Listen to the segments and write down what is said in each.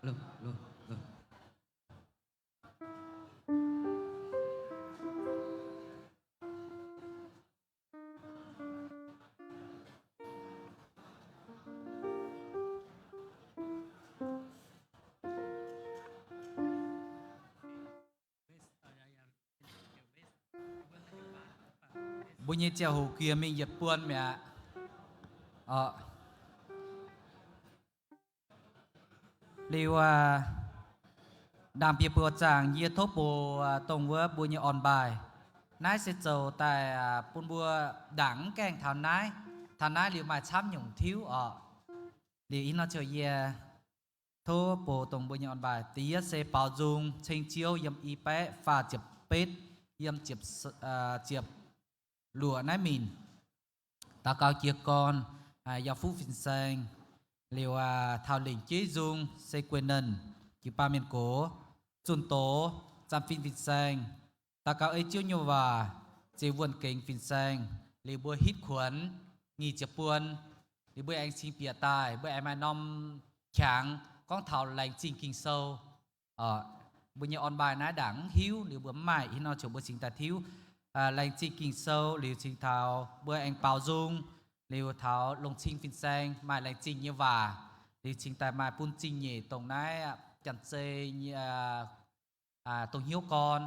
Mbuo nyei ziangh hoc giex mingh yietc buonc mi'aqv. Orqc. Liuz, ndaangc bieqc buoqc zaangc yie tov bun dongh wuov mbuo nyei orn-baaih. Naaiv se zoux daaih bun mbuo ndaangc mv gaengh taux naaiv, taux naaiv liuz maaih camv nyungc tiuv orqc. Liuz ih nor ziouc yie tov bun dongh mbuo nyei orn-baaih. Da'yietv se baaux nzung ceng Ziouv yiem i baeqv faah ziepc betv, yiem ziepc luoqc naaiv minc. Daux gaux jiez gorn, yaac fuqv fin-saeng, liuz taux lengc jeiv nzung se guei-nernh, jiu-baang mienh gox, zunh doz, zanc fin fin-saeng, daux gaux ei Ziouv nyei waac, ziux wuonh gengx fin-saeng, liuz mbuo hitv kuonx nyic ziepc buon, liuz mbuo aengx cingx bieqc daaih, mbuo aengx maaih norm qangx gorngv taux laengz zingh Ging-Sou. Mbuo nyei orn-baaih naaiv ndaangc mv hiuv, liuz mbuo mv maaih, ih nor ziouc mbuo cingx daaih tiuv laengz zingh Ging-Sou, liuz cingx taux mbuo aengx baaux nzung, liuz taux longc cing fin-saeng maaih laengz zingh nyei waac, liuz cingx daaih maaih bun zingh nyeic dongh naaiv janx-zei nyei dongh hnyouv gorn,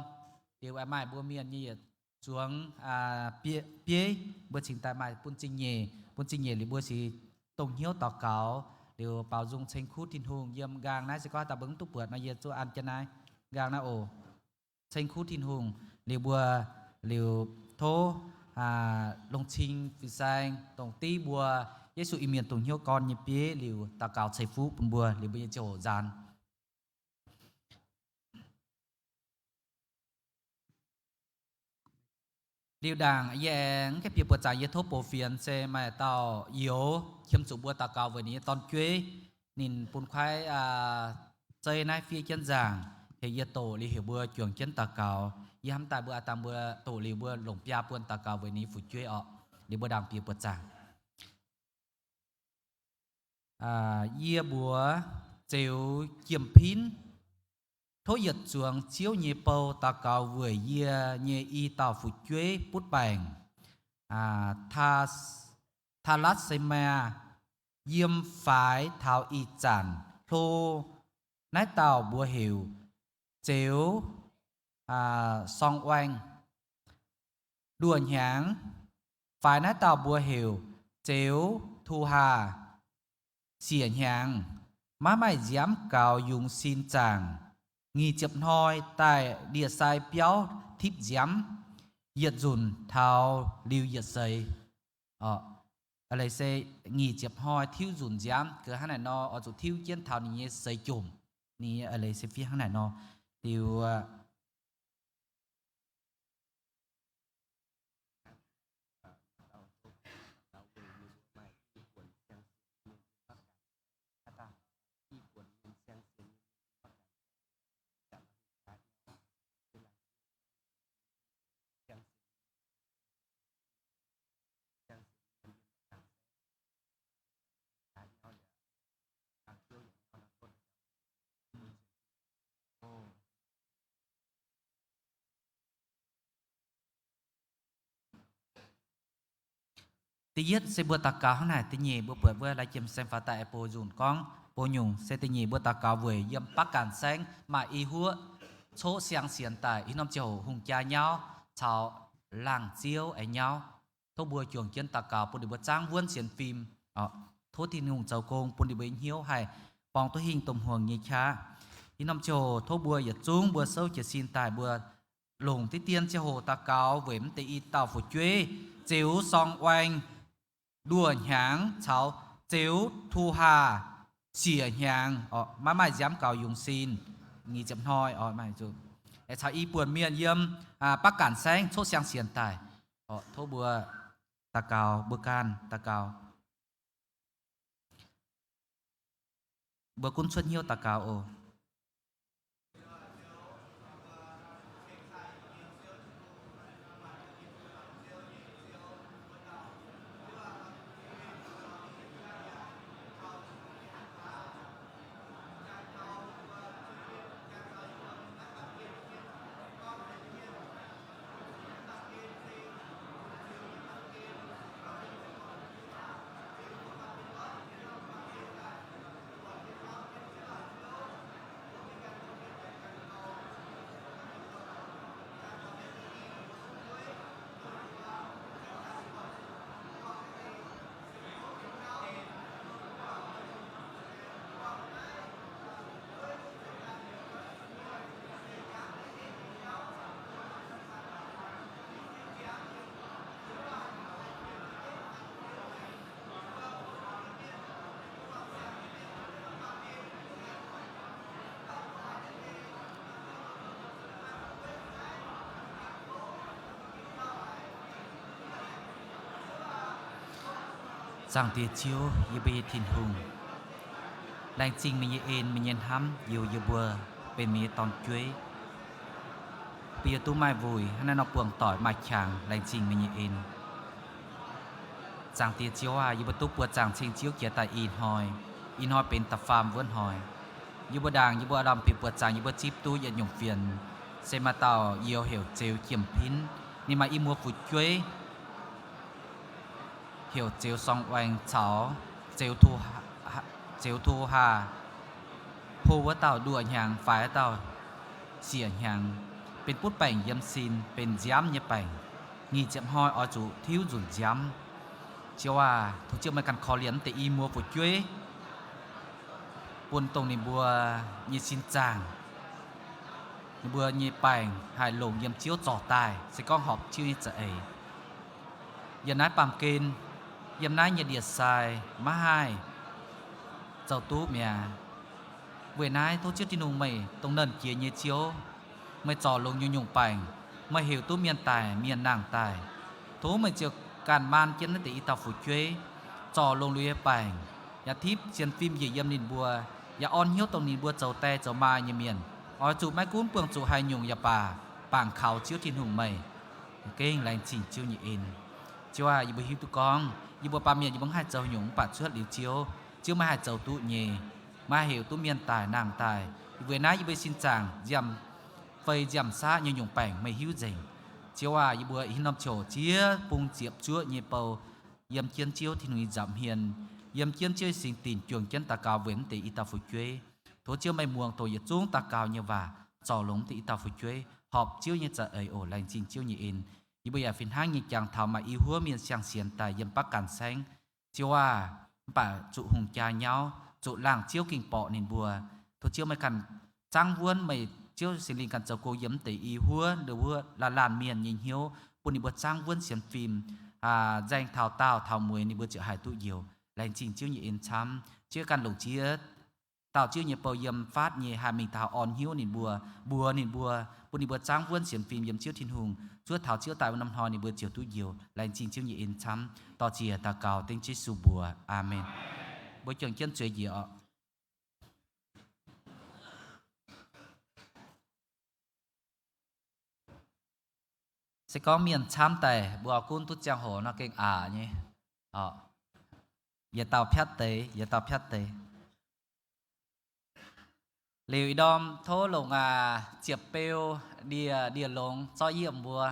liuz maaih mbuo mienh nyei yietc zuangx bieiv, mbuo cingx daaih maaih bun zingh nyeic, bun zingh nyeic liuz mbuo cingx dongh hnyouv daux gaux, liuz baaux nzung ceng kuv Tin-Hungh yiem nqaang naaiv. Se gorngv haaix dauh mbuo mv duqv buatc nor, yie zuqv an jienv naaiv nqaang naaiv oc. Ceng kuv Tin-Hungh, liuz mbuo, liuz tov longc cing fin-saeng dongh div mbuo Yesu Iu-Mienh dongh hnyouv gorn nyei bieiv liuz daux gaux ceix fuqv bun mbuo, liuz mbuo nyei ziangh hoc nzaanx. Liuz ndaangc yie aengx gaengh bieqc buoqc zaangc yie tov bou fienx se maaih dauh youz qiemx zuqc mbuo daux gaux weic ninh nyei dorn-jueiv. Ninh bun kuaaiv zei naaiv fiev jienv nzaangc, heuc yie doqc, liuz heuc mbuo juangc jienv daux gaux. Yie hnamv daaih mbuo a'dangh mbuo doqc liuz mbuo longc biaa buonc daux gaux weic ninh nyei fu'jueiv orqc. Liuz mbuo ndaangc bieqc buoqc zaangc. Yie mbuox Zeux Jiem Pinv, tov yietc zuangx Ziouv nyei bou daux gaux weic yie nyei i dauh fu'jueiv butv baengc, Taalatv Semaah, yiem faix taux ih zanc hlo. Naaiv dauh mbuox heuc Zeux Song-waeng, nduoh hnyangx. Faix naaiv dauh mbuox heuc Zeux Tu Haa, siec hnyangx, maiv maaih nziaamv gaux yungz sin zaangc. Nyic ziepc hnoi daaih ndie-sai biauv tipv nziaamv, yietc nzunc taux liuz yietc seix. Eix leiz se nyic ziepc hnoi tiuv nzunc nziaamv, gux hnangv naaic nor oix zuqc tiuv jienv taux ninh nyei seix jomc. Ninh eix leiz se fiev hnangv naaic nor. Liuz Da'yietv se mbuo daux gaux hnangv naaic. Da'nyeic mbuo buatc wuov lai jiem saeng faaux daaih bou nzunc gorngv bou nyungc. Se da'nyeic mbuo daux gaux weic yiem baav ganh saengv maaih i huoqv coqv siang sienx daaih, i norm ziangh hoc hungh jaa nyauv caux laangz ziouv aengx nyauv. Tov mbuo juangc jienv daux gaux bun ninh mbuo zaangv wuonv sienx fim. Tov Tin-Hungh zoux gong bun ninh mbuo hnyouv haih borngz duqv hingh domh hmuangx nyei qaqv. I norm ziangh hoc tov mbuo yietc zungv mbuo souv jiez sin daaih, mbuo longc diqv dien ziangh hoc daux gaux weic mv deix i dauh fu'jueiv, Zeux Song-waeng, nduoh hnyangx, caux Zeux Tu Haa, siec hnyangx, maiv maaih nziaamv gaux yungz sin, nyic ziepc hnoi, caux i buonc mienh yiem baav ganh saengv coqv siang sienx daaih. Tov mbuo daux gaux, mbuo ganh daux gaux. Mbuo gunv cuotv hnyouv daux gaux oc. Zaangc Diex Ziouv, yie mbuo nyei Tin-Hungh, laengz zingh meih nyei en, meih nyei hnamv youx yie mbuo benx meih nyei dorn-jueiv. Bun yie duqv maaih wuic hnangv naaiv nor buangh doic maaih qangx, laengz zingh meih nyei en. Zaangc Diex Ziouv aah, yie mbuo duqv buoqc zaangc ceng Ziouv jiex daaih ih hnoi. Ih hnoi benx da'faam wuov hnoi. Yie mbuo ndaangc yie mbuo lamh bieqc buoqc zaangc yie mbuo zipv duqv yietc nyungc fienx, se maaih dauh youz heuc Zeux Jiem Pinv. Ninh maaih i muoz fu'jueiv heuc Zeux Sorng Waeng caux Zeux Haa, hlo wuov dauh nduoh hnyangx, faix wuov dauh siec hnyangx, benx butv baengc yiem sin, benx nziaamv nyei baengc. Nyic ziepc hnoi oix zuqc tiuv nzunc nziaamv. Ziouv aah, tov Ziouv meih ganh korv-lienh wuov deix i muoz fu'jueiv bun dongh ninh mbuo nyei sin zaangc, ninh mbuo nyei baengc haih longc yiem Ziouv zorc daaih, se gorngv horpc Ziouv nyei za'eix. Yiem naaiv baamh gen, yiem naaiv nyei ndie-sai maiv haih zoux duqv mi'aqv. Weic naaiv tov Ziouv Tin-Hungh, meih dongh Nernh Jiex nyei Ziouv, meih zorc longx nyungc-nyungc baengc, meih heuc duqv mienh daic, mienh nangh daaih. Tov meih ziouc ganh maan jienv naaiv deix i dauh fu'jueiv, zorc longx liuz nyei baengc, yaac tipv sienx fim njiec yiem ninh mbuo, yaac orn hnyouv dongh ninh mbuo zoux die zoux maa nyei mienh. Oix zuqc maiv gunv buangh zuqc haaix nyungc yaac baac, bangc kaux Ziouv Tin-Hungh meih. Gengh laengz zingh Ziouv nyei en. Ziouv aah, yie mbuo hiuv duqv gorngv yie mbuo baamh mienh yie mbuo maiv haih zoux nyungc mv baac cuotv liuz Ziouv, Ziouv meih haih zoux duqv nyei. Meih heuc duqv mienh daic nangh daaih. Weic naaiv yie mbuo sin zaangc nziaamv fei nziaamv saqv nyei nyungc baengc meih hiuv nzengc. Ziouv aah, yie mbuo ih norm ziouc ziex bung ziepc zuoqv nyei bou yiem jienv Ziouv Tin-Hungh nyei nza'hmien, yiem jienv Ziouv nyei singx dinc juangc jienv daux gaux weic mv deix i dauh fu'jueiv. Tov Ziouv meih muangx dongh yietc zungv daux gaux nyei waac, zorc longx mv deix i dauh fu'jueiv, horpc Ziouv nyei za'eix oc. Laengz zingh Ziouv nyei en. Yie mbuo yaac fih hnangv nyei jangx taux maaih i huov mienh siang-sienx daaih yiem Baav Gan Saengv. Ziouv aah, mv baac zuqc hungh jaa nyauv, zuqc laangh Ziouv gengh borqc ninh mbuo. Tov Ziouv meih ganh zaangv wuonv, meih Ziouv Singx Lingh ganh zoux gong yiem mv deix i huov, wuov laanh laanh mienh nyei hnyouv, bun ninh mbuo zaangv wuonv sienx fim, nzaeng taux daauh taux mueiz ninh mbuo ziouc haih duqv njoux. Laengz zingh Ziouv nyei en camv. Ziouv ganh longc ziex dauh Ziouv nyei bou yiem faatv nyei haih mingh taux orn hnyouv ninh mbuo, mbuox ninh mbuo, bun ninh mbuo zaangv wuonv sienx fim yiem Ziouv Tin-Hungh, cuotv taux Ziouv daaih wuov norm hnoi ninh mbuo ziouc duqv njoux. Laengz zingh Ziouv nyei en camv. Dor-ziec daux gaux dengv Yesu mbuox, Aamen. Mbuo juangc jienv zueiz njiec oc. Se gorngv mienh camv daaih mbuo gunv duqv ziangh hoc nor gengh aqc nyei. Yietc dauh piatv deix, yietc dauh piatv deix. Liuz ih ndorm tov longc ziepc beu ndie, ndie-longx zorqv yiem mbuo.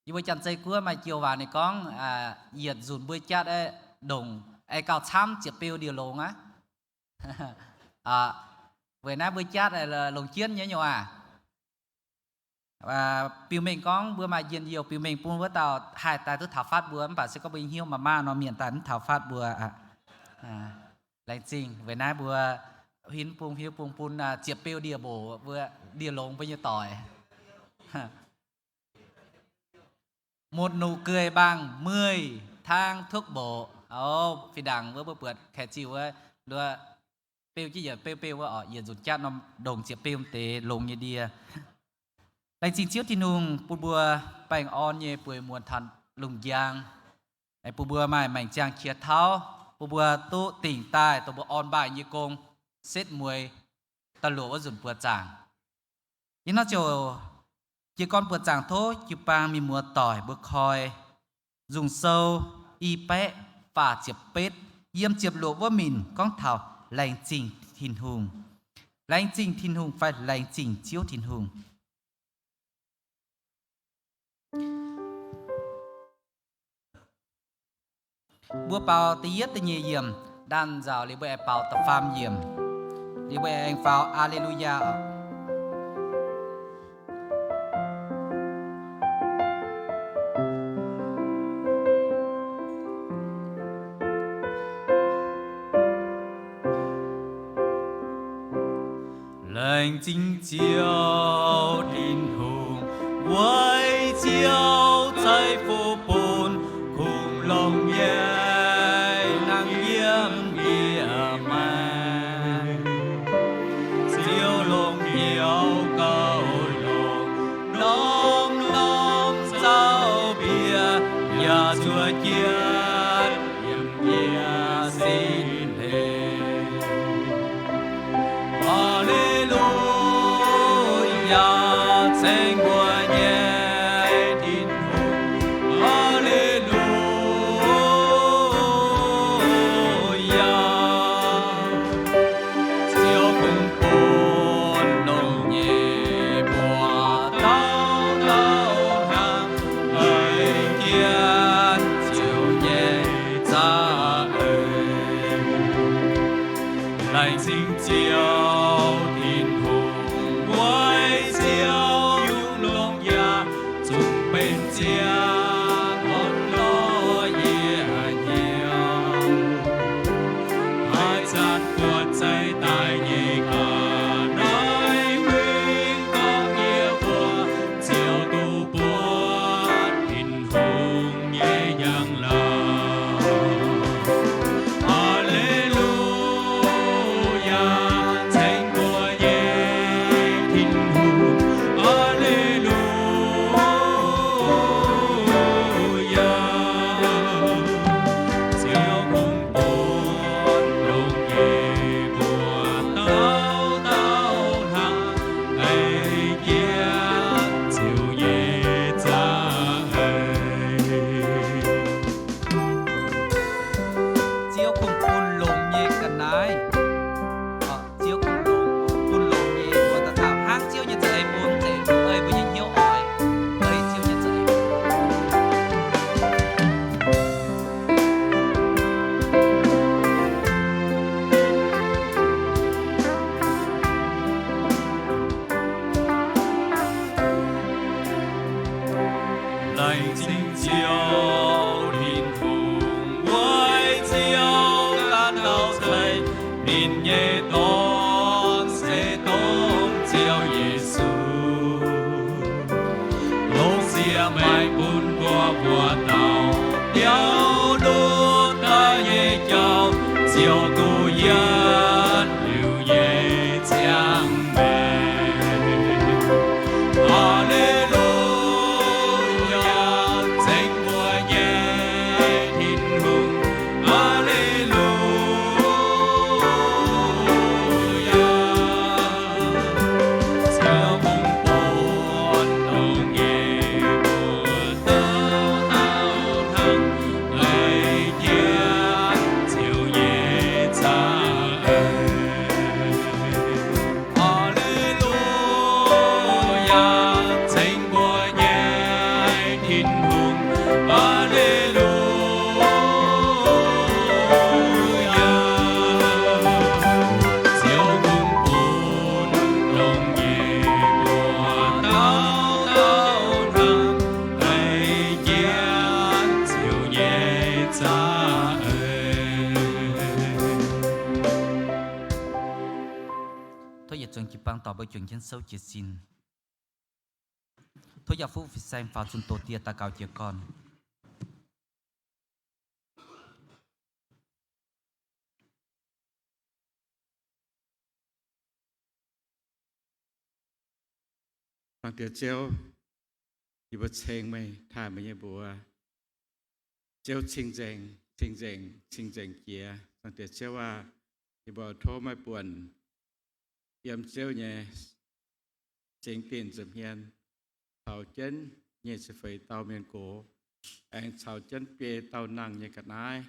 Yie mbuo Janx-Zei Guoqv maaih joux waac ninh gorngv, yietc nzunc mbuo jatv ndongc, aengx gauh camv ziepc beu ndie-longx aqv. Weic naaiv mbuo jatv longc jienv nyei nyungc aac. Biux mengh gorngv mbuo maaih njien-youh biux mengh bun wuov dauh haih daaih duqv taux fatv mbuo, mv baac se gorngv mbuo nyei hnyouv maaih maah nor mienh daaih mv taux fatv mbuo aqv. Laengz zingh weic naaiv mbuo huin bung hiuv bung bun ziepc beu ndie-mboc mbuo, ndie-longx mbuo nyei doic. Một nụ cười bằng mười tháng thuốc bổ. Fih ndaangc wuov mbuo buatc kaeqv ziuh wuov, beu jienv yietc beu beu wuov oc, yietc nzunc jatv norm ndongc ziepc beu deix longx nyei ndie. Laengz zingh Ziouv Tin-Hungh bun mbuo baengh orn nyei bueix muonz taux lungh njang, bun mbuo maaih maengc ziangh qiex tauv, bun mbuo duqv dingc daaih dongh mbuo orn mbaih nyei gong, setv mueiz da'luoqc wuov nzunc buoz zaangc. Ih hnoi ziouc jiez gorn buoz zaangc tov jiu-baang mienh muoz doic mbuo koi Nzung Sou i baeqv faah ziepc betv, yiem ziepc luoqc wuov minc gorngv taux laengz zingh Tin-Hungh. Laengz zingh Tin-Hungh fai laengz zingh Ziouv Tin-Hungh. Mbuo baaux da'yietv da'nyeic yiemc, danh nzauc liuz mbuo aengx baaux da'faam yiemc, liuz mbuo aengx faaux Aa^le^lu^yaa. Laengz zingh Ziouv Tin-Hungh, weic Ziouv zeiv fuqv bun kungx longx nyei nangh yiem yie maengc. Ziouv longc hnyouv gauh longx, norm-norm zaux bieqc yaac zuov jienv yiem Ceng mbuo nyei Tin-Hungh. Aa^le^lu^yaa. Ziouv kungx bun longx nyei mbuo dauh dauh hnangv, eix jienv Ziouv nyei za'eix. Laengz zingh Ziouv Tin-Hungh, weic Ziouv nyungc longx yaac zungv benx ziangh orn lorh yie hnyouv. Haaix zanc buatc zeih daaih nyei ga'naaiv huingx gorngv yie mbuo, Ziouv duqv buatc Tin-Hungh nyei njang-laangc. Aa^le^lu^yaa, ceng mbuo nyei Tin-Hungh. Aa^le^lu^yaa. Ziouv kungx bun longx nyei mbuo dauh dauh hnangv, eix jienv Ziouv nyei za'eix. Ziouv kungx bun longx nyei ga'naaiv. Ziouv kungx bun longx nyei mbuo dauh dauh hnangv Ziouv nyei za'eix bun za'eix, ei mbuo nyei hnyouv oix ei Ziouv nyei za'eix. Laengz zingh Ziouv Tin-Hungh, weic Ziouv ganh dauh zeiv, ninh nyei Dorn se dongh Ziouv Yesu. Longc sieqv maengc bun mbuo buoz-dauh biaux ndutv daaih nyei jauv, Ziouv duqv yietv liuz nyei ziangh maengc. Aa^le^lu^yaa, ceng mbuo nyei Tin-Hungh. Aa^le^lu^yaa. Ziouv kungx bun longx nyei mbuo dauh dauh hnangv, eix jienv Ziouv nyei za'eix. Aa^le^lu^yaa, ceng mbuo nyei Tin-Hungh. Aa^le^lu^yaa. Ziouv kungx bun longx nyei mbuo dauh dauh hnangv, eix jienv Ziouv nyei za'eix. Tov yietc zungv jiu-baang dorh mbuo juangc jienv souv jiez sin. Tov yaac fuqv fin-saeng faaux zunh doz diex daux gaux jiez gorn. Zaangc Diex Ziouv, yie mbuo ceng meih, taaih meih nyei mbuox. Ziouv cing-nzengc, cing-nzengc, cing-nzengc jiex. Zaangc Diex Ziouv aah, yie mbuo tov meih buonc yiem Ziouv nyei zingx dinc nza'hmien caux jienv nyic ziepc feix dauh mienh gox, aengx caux jienv biei dauh nangh nyei ga'naaiv,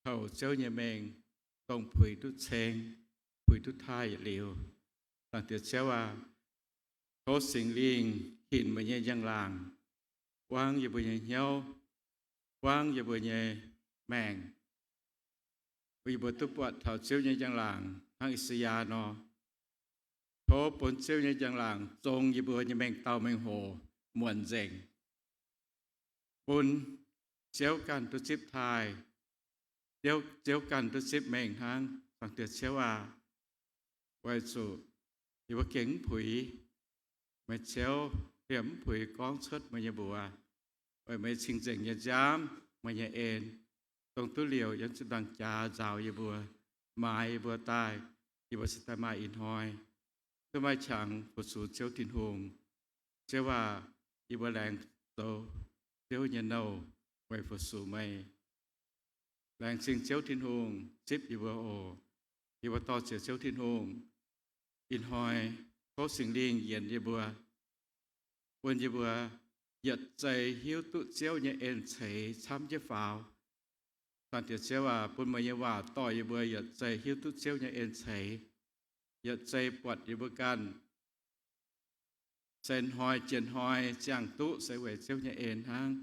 taux Ziouv nyei mengh dongh puix duqv ceng, puix duqv taaih yietc liuz. Zaangc Diex Ziouv aah, tov Singx Lingh hinc meih nyei njang-laangc buangv yie mbuo nyei hnyouv, buangv yie mbuo nyei maengc, bun yie mbuo duqv buatc taux Ziouv nyei njang-laangc hnangv I^saa^yaa nor. Tov bun Ziouv nyei njang-laangc zong yie mbuo nyei mengh dauh mengh hoc muonc nzengc, bun Ziouv ganh duqv zipv taaih, Ziouv, Ziouv ganh duqv zipv mengh hnangv. Zaangc Diex Ziouv aah, weic zuqc yie mbuo gengh mv puix, meih Ziouv liemh mv puix gorngv cuotv meih nyei mbuox, weic meih cing-nzengc nyei nziaamv, meih nyei en, dongh duqv liouc yiem ziepc nzaangc jaax nzaaux yie mbuo, maaiz yie mbuo daaih, yie mbuo cingx daaih maaih ih hnoi duqv maaih qangx fu-sux Ziouv Tin-Hungh. Ziouv aah, yie mbuo laengz zoux Ziouv nyei nouh weic fu-sux meih. Laengz zingh Ziouv Tin-Hungh zipv yie mbuo oc. Yie mbuo dorh ziec Ziouv Tin-Hungh, ih hnoi tov Singx Lingh yienx yie mbuo, bun yie mbuo yietc zei hiuv duqv Ziouv nyei en ceix camv jienv faaux. Zaangc Diex Ziouv aac, bun meih nyei waac dorh yie mbuo yietc zei hiuv duqv Ziouv nyei en ceix, yietc zei buatc yie mbuo ganh se hnoi jiex hnoi ziangh duqv se weic Ziouv nyei en hnangv.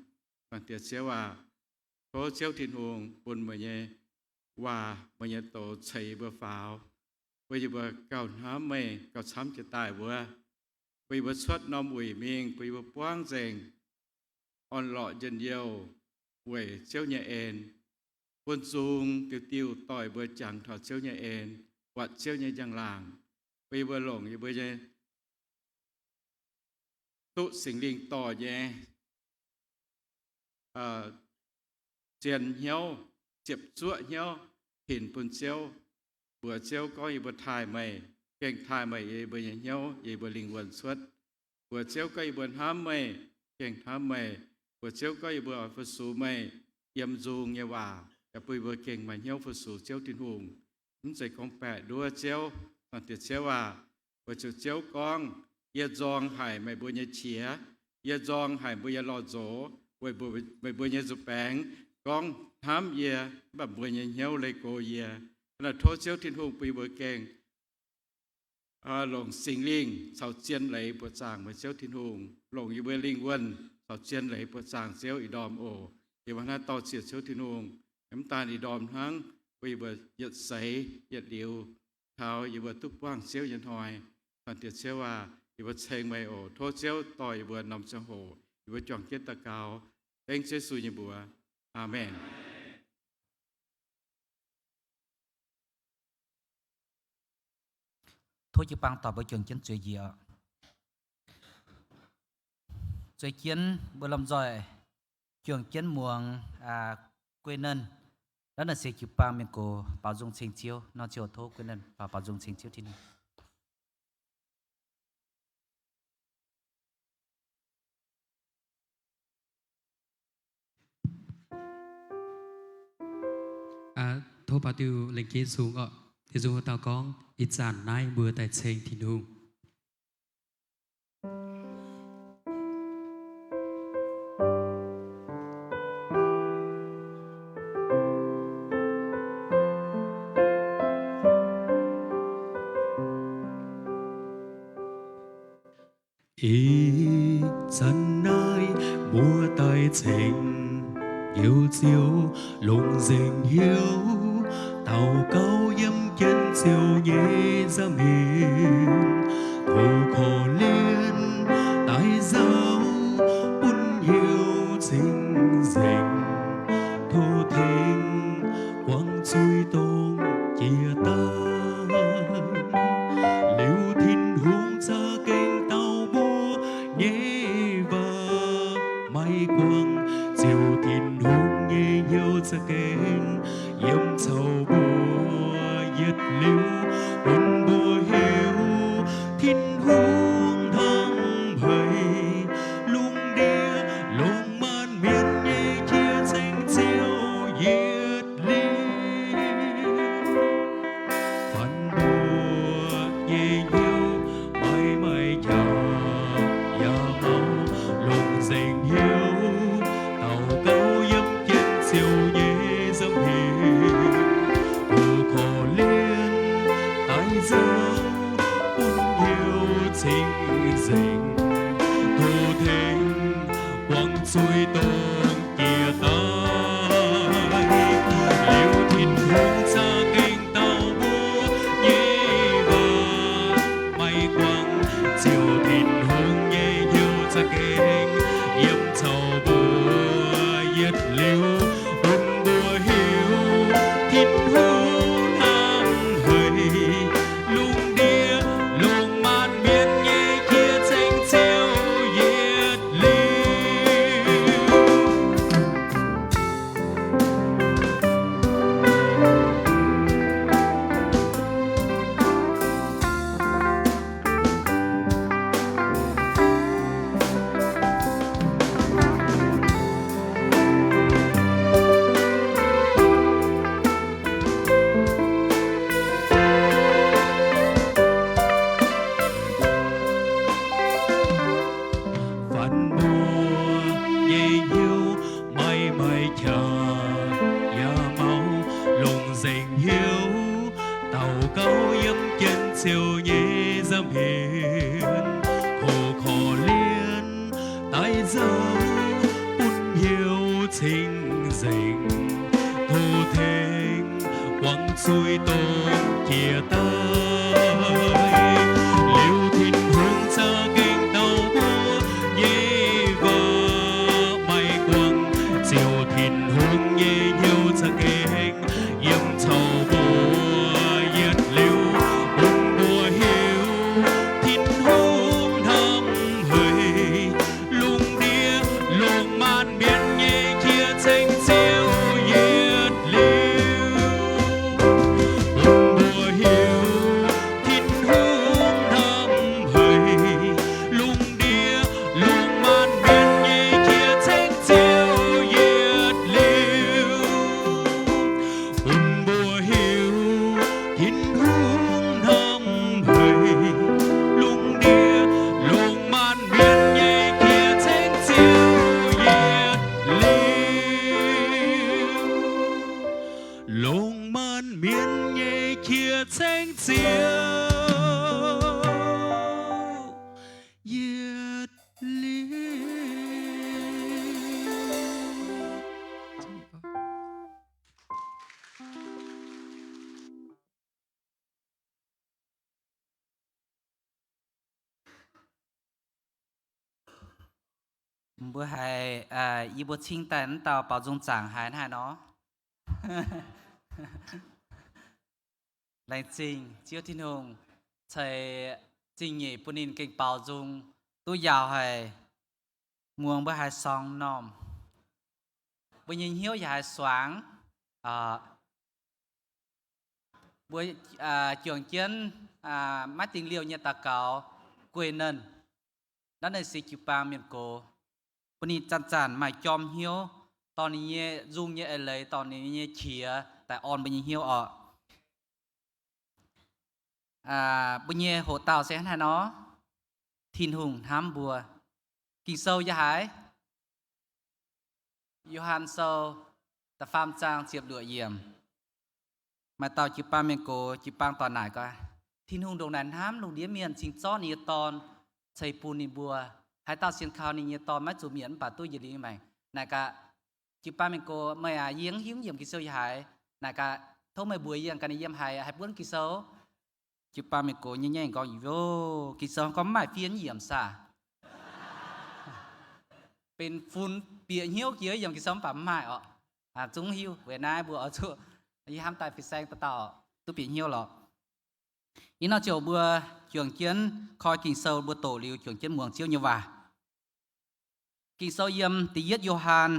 Zaangc Diex Ziouv aac, tov Ziouv Tin-Hungh bun meih nyei waac, meih nyei doz ceix yie mbuo faaux, bun yie mbuo gauh hnamv meih gauh camv jiex daaih wuov, bun yie mbuo cuotv norm wuic mingh, bun yie mbuo buangv nzengc, orn-lorqc njien-youh weic Ziouv nyei en, bun nzung diuh diuh dorh yie mbuo jangx taux Ziouv nyei en, buatc Ziouv nyei njang-laangc, bun yie mbuo longc yie mbuo nyei duqv Singx Lingh dorh nyei zien hnyouv, ziepc zuoqv hnyouv, hinc bun Ziouv, mbuox Ziouv gorngv yie mbuo taaih meih, gengh taaih meih yie mbuo nyei hnyouv, yie mbuo lingh wuonh cuotv. Mbuox Ziouv gorngv yie mbuo hnamv meih, gengh hnamv meih. Mbuox Ziouv gorngv yie mbuo oix fu-sux meih, yiem nzung nyei waac yaac bun yie mbuo gengh maaih hnyouv fu-sux Ziouv Tin-Hungh. Mv zeiz gorngv baeqc nduov Ziouv. Zaangc Diex Ziouv aac, weic zuqc Ziouv gorngv, yie nzorng haic meih mbuo nyei qiex, yie nzorng haic mbuo nyei lorh nzox, weic meih mbuo nyei nzuih baengx gorngv hnamv yie, mv baac mbuo nyei hnyouv leih go yie. Hnangv naaic tov Ziouv Tin-Hungh bun yie mbuo gengh longc Singx Lingh caux zien leiz buoqc zaangc meih Ziouv Tin-Hungh, longc yie mbuo lingh wuonh caux zien leiz buoqc zaangc Ziouv ih ndorm oc. Yie mbuo hnangv naaiv dorh ziec Ziouv Tin-Hungh, mv daan ih ndorm hnangv, bun yie mbuo yietc seix yietc liuz taux yie mbuo duqv buangh Ziouv nyei hnoi. Zaangc Diex Ziouv aac, yie mbuo ceng meih oc. Tov Ziouv dorh yie mbuo norm ziangh hoc yie mbuo juangc jienv daux gaux, dengv Yesu nyei mbuox. Aamen. Tov jiu-baang dorh mbuo juangc jienv zueiz njiec. Zueiz jienv mbuo lomh nzoih juangc jienv muangx guei nanv. Naaiv naaic se jiu-baang mienh gox baaux nzung ceng Ziouv nor, Ziouv tov guei nanv faaux baaux nzung ceng Ziouv Tin-Hungh. Tov baaux diuh lengc jeiv nzung oc. Yietc nzung wuov dauh gorngv, ih zanc naaiv mbuo daaih ceng Tin-Hungh. Ih zanc naaiv mbuo daaih ceng Ziouv, Ziouv longc nzengc hnyouv daux gaux yiem jienv Ziouv nyei nza'hmien, tov korv-lienh daaih nzauh bun hnyouv cing-nzengc, tov tengx guangc zuiz dongh jiex daaih. Liuz Tin-Hungh za'gengh dau mbuo nyei waac maaih guangc, Ziouv Tin-Hungh nyei hnyouv za'gengh yiem caux mbuo yietc liuz, bun mbuo hiuv Tin-Hungh hnamv haic lungh ndiev longc maanc mienv nyei qiex ceng Ziouv yietc liuz. Fan mbuo nyei hnyouv maiv maaih qaqv yaac mauv, longc nzengc hnyouv daux gaux yiem jienv Ziouv nyei nza'hmien, tov korv-lienh daaih nzauh bun hnyouv cing-nzengc, tov tengx guangc zuiz dongh jiex daaih. Liuz Tin-Hungh za'gengh dau mbuo nyei waac maaih guangc, Ziouv Tin-Hungh nyei hnyouv za'gengh yiem caux mbuo yietc liuz, bun mbuo hiuv Tin-Hungh hnamv haic lungh ndiev longc maanc mienv nyei qiex ceng Ziouv yietc liuz. cing-nzengc, tov tengx guangc zuiz dongh jiex daaih. Liuz Tin-Hungh za'gengh dau mbuo nyei waac maiv guangc, ziouc Tin-Hungh nyei hnyouv za'gengh yiem caux mbuo yietc liuz, bun mbuo hiuv Tin-Hungh hnamv haic lungh ndiev longc maanc mienv nyei qiex ceng Ziouv yietc liuz, bun mbuo hiuv Tin-Hungh hnamv haic lungh ndiev longc maanc mienv nyei qiex ceng Ziouv yietc liuz, bun mbuo hiuv Tin-Hungh hnamv haic lungh ndiev longc maanc mienv nyei qiex ceng Ziouv yietc liuz, longc maanc mienv nyei qiex ceng Ziouv yietc liuz. Mbuo haiz, yie mbuo cing daaih naaiv dauh baaux nzung zaangc haiz naaiv nor. Laengz zingh Ziouv Tin-Hungh ceix zingh nyeic bun ninh gengh baaux nzung duqv yaauc haic. Muangx mbuo haiz sorngx m'normh, mbuo nyei hnyouv yaac haiz suangx. Mbuo juangc jienv maiv dingh liouh nyei daux gaux guei nernh, naaiv naaic se jiu-baang mienh gox, bun ninh zanc-zanc maaih jorm hnyouv, dorh ninh nyei nzung nyei eix leiz, dorh ninh nyei qiex daaih orn mbuo nyei hnyouv orqc. Mbuo nyei hoqc dauh se hnangv haaix nor, Tin-Hungh hnamv mbuo. Ging-Sou yaac haiz Yo^han Sou da'faam zaang ziepc luoqc yiemc. Maaih dauh jiu-baang mienh gox, jiu-baang doic naaic gaax, Tin-Hungh ndongc naaic hnamv lungh ndiev mienh cingx zorqv ninh nyei Dorn ceix bun ninh mbuo. Haaix dauh sienx kaux ninh nyei Dorn maiv zuqc mietc mv baac duqv yietc liuz maengc. Naaic gaax, jiu-baang mienh gox, meih aac, yie mv hiuv yiemc Ging-Sou yaac haiz. Naaic gaax, tov meih mbuox yie ganh, yiem haiz, haiz buonv Ging-Sou. Jiu-baang mienh gox nyei nyaiv gorngv, Yo, Ging-Sou gorngv mv maaih fiev yiemc saah? Benx fun bieqc hnyouv jiex yiemc Ging-Sou mv baac mv maaih orqc. Zungv hiuv weic naaiv mbuo oix zuqc, yie hnamv daaih fin-saeng dauh dauh duqv bieqc hnyouv lorqc. Ih nor ziouc mbuo juangc jienv koi Ging-Sou, mbuo doqc liuz juangc jienv muangx Ziouv nyei waac. Ging-Sou yiem da'yietv Yo^han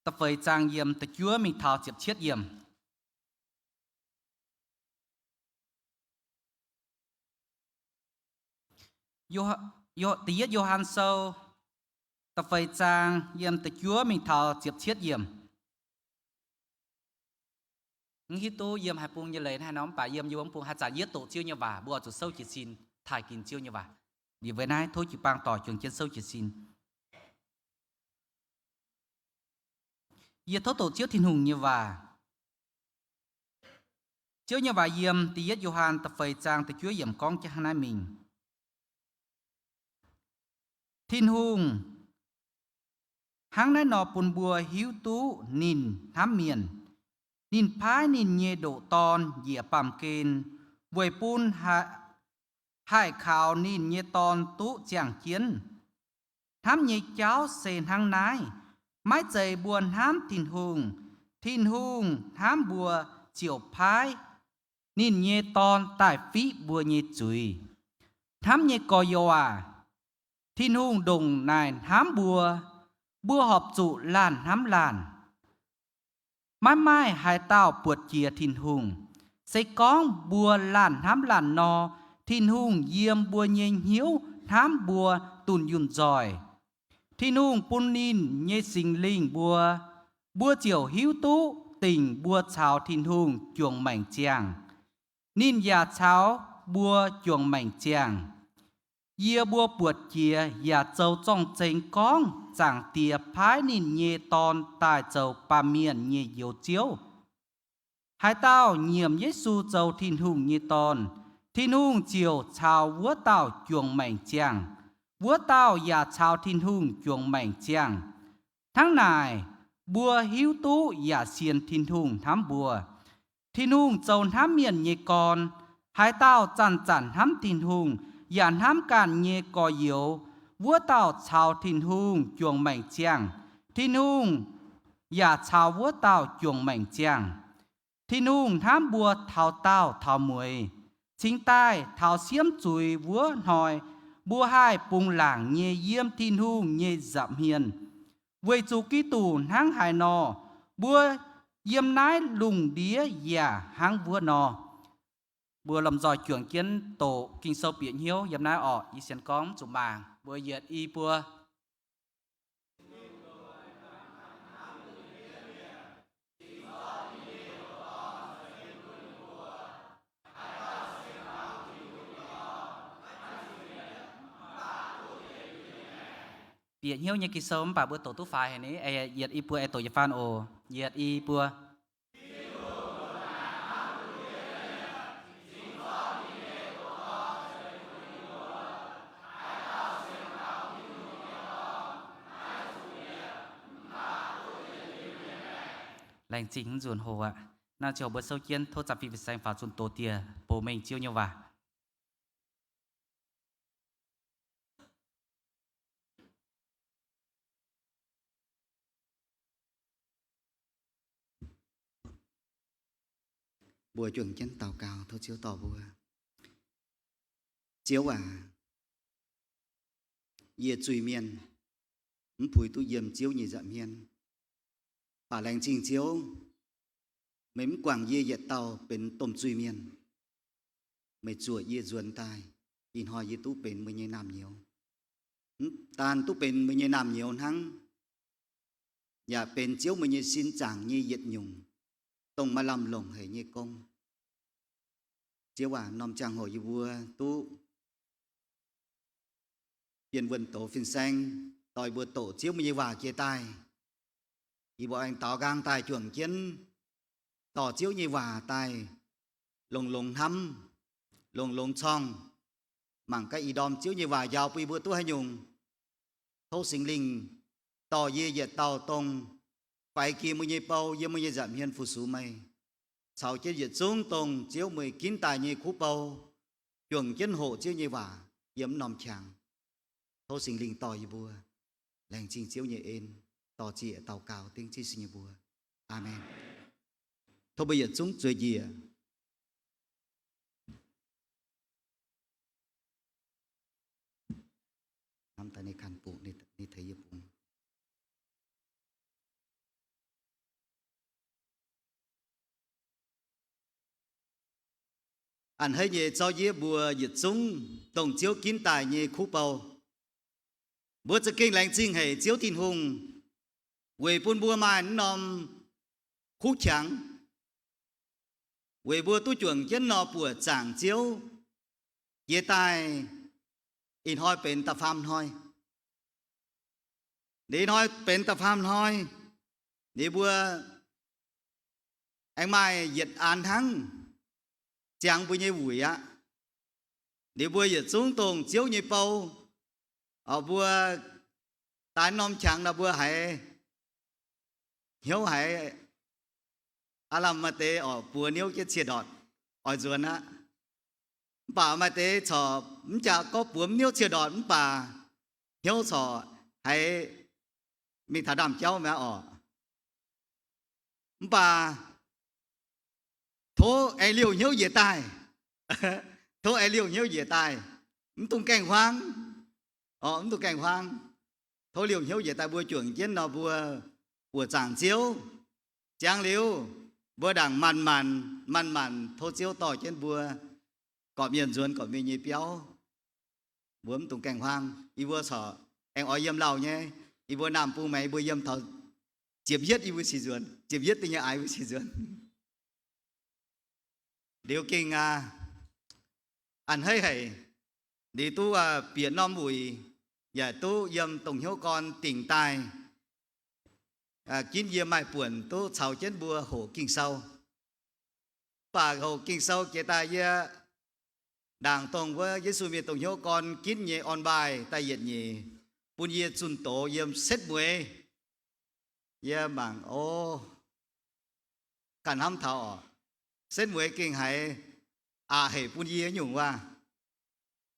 da'feix zaang yiem da'juov mingh taux ziepc cietv yiemc. Da'yietv Yo^han Sou da'feix zaang yiem da'juov mingh taux ziepc cietv yiemc. Mv hiuv duqv yiem haaix bung nyei leiz hnangv haaix nor, mv baac yiem yie mbuo mv bung haaix zanc yie doqc Ziouv nyei waac, mbuo oix zuqc souv jiez sin taaih ginx Ziouv nyei waac. Liuz weic naaiv tov jiu-baang doic juangc jienv souv jiez sin. Yie tov doqc Ziouv Tin-Hungh nyei waac. Ziouv nyei waac yiem da'yietv Yo^han da'feix zaang da'juov yiemc gorngv jienv hnangv naaiv mingh. Tin-Hungh hnangv naaiv nor bun mbuo hiuv duqv ninh hnamv mienh. Ninh paaiv ninh nyei ndoqc Dorn njiec baamh gen weic bun haih kaux ninh nyei dorn duqv ziangh jienv. Hnamv nyei jauv se hnangv naaiv, maiv zeiz mbuo hnamv Tin-Hungh. Tin-Hungh hnamv mbuo ziouc paaiv ninh nyei Dorn daaih fiqv mbuo nyei zuiz. Hnamv nyei gorx-youz aac, Tin-Hungh ndongc naaic hnamv mbuo, mbuo horpc zuqc laanh hnamv laanh. Maiv maaih haaix dauh buatc jiex Tin-Hungh. Se gorngv mbuo laanh hnamv laanh nor, Tin-Hungh yiem mbuo nyei hnyouv hnamv mbuo dunh yunh nzoih. Tin-Hungh bun ninh nyei Singx Lingh mbuo, mbuo ziouc hiuv duqv dingc mbuo caux Tin-Hungh juangc maengc ziangh. Ninh yaac caux mbuo juangc maengc ziangh. Yie mbuo buatc jiex yaac zoux zorng-zengx gorngv Zaangc Diex paaiv ninh nyei Dorn daaih zoux baamh mienh nyei Njoux Ziouv. Haaix dauh nyiemc Yesu zoux Tin-Hungh nyei Dorn, Tin-Hungh ziouc caux wuov dauh juangc maengc ziangh. Wuov dauh yaac caux Tin-Hungh juangc maengc ziangh. Hnangv naaic, mbuo hiuv duqv yaac sienx Tin-Hungh hnamv mbuo. Tin-Hungh zoux hnamv mienh nyei gorn. Haaix dauh zanc-zanc hnamv Tin-Hungh yaac hnamv ganh nyei gorx-youz, wuov dauh caux Tin-Hungh juangc maengc ziangh. Tin-Hungh yaac caux wuov dauh juangc maengc ziangh. Tin-Hungh hnamv mbuo taux daauh taux mueiz. Cingx daaih taux siemv zuiz wuov hnoi, mbuo haih bungx laangc nyei yiem Tin-Hungh nyei nza'hmien. Weic zuqc Giduc hnangv haaix nor, mbuo yiem naaiv lungh ndiev yaac hnangv wuov nor. Mbuo lomh nzoih juangc jienv doqc Ging-Sou bieqc hnyouv yiem naaiv orqc. Yie sienx gorngv zuqc mangc, mbuo yietc i buo. Bieqc hnyouv nyei Ging-Sou mv baac mbuo doqc duqv faix haic ni. Yietc i buo, aengx doqc yietc faanh oc. Yietc i buo. Laengz zingh mv nzunc hoc aqv. Naaiv ziouc mbuo souv jienv tov zanc fin-saeng faaux zunh doz dieh bouc mengh Ziouv nyei waac. Mbuo juangc jienv daux gaux, tov Ziouv dorh mbuo. Ziouv aac, yie zuiz-mienh mv puix duqv yiem Ziouv nyei nza'hmien. Baac laengz zingh Ziouv, meih mv guangc yie yietc dauh benx domh zuiz-mienh. Meih zuoqc yie nzuonx daaih, ih hnoi yie duqv benx meih nyei naamh nyouz. Mv daan duqv benx meih nyei naamh nyouz hnangv, yaac benx Ziouv meih nyei sin zaangc nyei yietc nyungc, dongh maaih lamh longc haic nyei gong. Ziouv aac, norm ziangh hoc yie mbuo duqv bienh wuonh doz fin-saeng, dorh yie mbuo doqc Ziouv meih nyei waac jiex daaih. Yie mbuo aengx daaux nqaang daaih juangc jienv dorh Ziouv nyei waac daaih longx-longx hnamv, longx-longx corngh, mangc gaax ih ndorm Ziouv nyei waac njaaux bun yie mbuo duqv haaix nyungc. Tov Singx Lingh dorh yie yietc dauh dongh faix jiex meih nyei bou yiem meih nyei nza'hmien fu-sux meih, caux jienv yietc zungv dongh Ziouv meih ginv daaih nyei kuv bou, juangc jienv hoqc Ziouv nyei waac yiem norm qangx. Tov Singx Lingh dorh yie mbuo. Laengz zingh Ziouv nyei en, dorh zieqc daux gaux dengv Ziouv Yesu nyei mbuox. Aamen. Tov mbuo yietc zungv zueiz njiec. A'hneiv nyei zorqv yie mbuo yietc zungv dongh Ziouv ginv daaih nyei kuv bou. Mbuo za'gengh laengz zingh haic Ziouv Tin-Hungh weic bun mbuo maaih norm kuv qangx, weic mbuo duqv juangc jienv nor buoqc zaangc Ziouv. Jiex daaih ih hnoi benx da'faam hnoi. Ih hnoi benx da'faam hnoi, ninh mbuo aengx maaih yietc aan hnangv ziangx mbuo nyei wuic aqv. Ninh mbuo yietc zungv dongh Ziouv nyei bou. Orqc, mbuo daaih norm qangx nor mbuo haiz hnyouv haiz aav lamh maaih deix orqc buoz niouv jienv cie ndortc oix nzuonx aqv. Mv baac maaih deix corc mv jaax gorngv buoz mv niouv cie ndortc mv baac hnyouv corc haiz mingh taux ndaamv-jauv mi'aqv orqc. Mv baac tov aengx liouh hnyouv njiec daaih. Tov aengx liouh hnyouv njiec daaih. Mv dungx gaengh huaang. Orqc, mv dungx gaengh huaang. Tov liouh hnyouv njiec daaih mbuo juangc jienv nor mbuo buoqc zaangc Ziouv. Ziangx liuz, mbuo ndaangc manc-manc, manc-manc tov Ziouv dorh jienv mbuo gorqv-mienh nzuonx gorqv-mienh nyei biauv. Mbuo mv dungx gaengh huaang. Yie mbuo corc aengx oix yiem lauh nyei. Yie mbuo naamh bung maengx yie mbuo yiem taux ziepc yietv yie mbuo cingx nzuonx. Ziepc yietv da'nyeic aaix yie mbuo cingx nzuonx. Liuz gengh a'hneiv haic, liuz duqv bieqc norm wuic, yaac duqv yiem dongh hnyouv gorn dingc daaih, ginv yie maaih buonc duqv caux jienv mbuo hoqc Ging-Sou. Mv baac hoqc Ging-Sou jiex daaih yie ndaangc dongh wuov Yesu mienh dongh hnyouv gorn ginv nyei orn-waaih da'yietv nyeic, bun yie zunh doz yiem setv mueiz. Yie mangc, o, ganh hnamv taux oc, setv mueiz gengh haiz aqc hec bun yie nyungc wuov.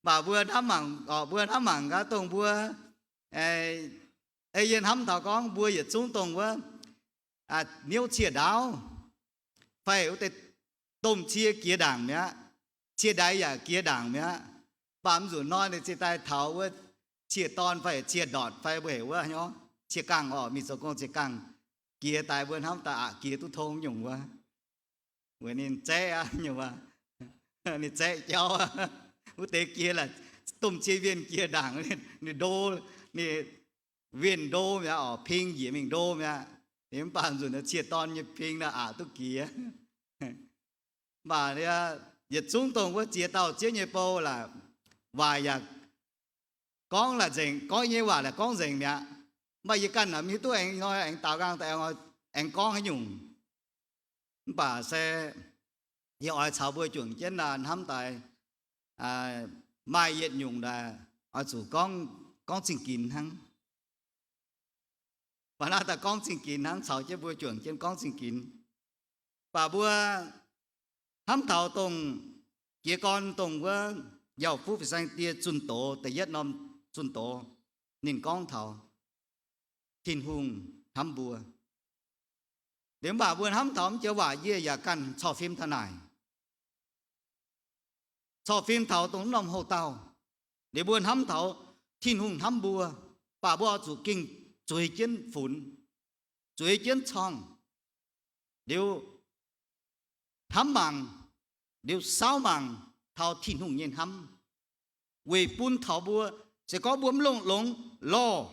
Mv baac mbuo hnamv mangc oc, mbuo hnamv mangc gaax dongh mbuo, ei, yie hnamv taux gorngv mbuo yietc zungv dongh wuov, niouv cie ndaauv, fai wuov deix domh cie jiex ndaangc mi'aqv, cie ndaix yaac jiex ndaangc mi'aqv. Mv baac mv nzunc hnoi ninh ziouc daaih taux wuov cie dorn fai cie ndortc fai mbuo heuc wuov cie gangh oc, mingh zoux gong cie gangh, jiex daaih mbuo hnamv daaih aqc jiex duqv tong nyungc wuov. Weic ninh zaeqv aqv nyungc wuov, ninh zaeqv jauv aqv. Wuov deix jiex laaix domh cie wienh jiex ndaangc, ninh ndo, ninh wienh ndo mi'aqv oc, ping njiec mingh ndo mi'aqv. Ninh mv baac nzunc cie dorn nyei ping naaiv aqc duqv jiex. Mv baac yietc zungv dongh wuov ziex dauh Ziouv nyei bou laaix, waac yaac gorngv laaix nzengc, gorngv nyei waac laaix gorngv nzengc mi'aqv. Mv baac yie ganh naaic mv hiuv duqv aengx hnoi aengx daaux nqaang daaih aengx gorngv haaix nyungc. Mv baac se yie oix caux mbuo juangc jienv hnamv daaih, maaih yietc nyungc daaih oix zuqc gorngv, gorngv zingh ginx hnangv. Mv baac naaiv daaih gorngv zingh ginx hnangv, caux jienv mbuo juangc jienv gorngv zingh ginx. Mv baac mbuo hnamv taux dongh jiez gorn dongh wuov Yaauh Fuqv Fin-Saeng Die zunh doz da'yietv norm zunh doz, ninh gorngv taux Tin-Hungh hnamv mbuo. Liuz mv baac mbuo hnamv taux mv joux waac yie yaac ganh corc fim taux naaic, corc fim taux dongh norm houx-dauh. Liuz mbuo hnamv taux Tin-Hungh hnamv mbuo, mv baac mbuo oix zuqc gengh zueiz jienv funx, zueiz jienv corngh, liuz hnamv mangc, liuz saauv mangc taux Tin-Hungh nyei hnamv, weic bun taux mbuo, se gorngv mbuo mv longx-longx lorh,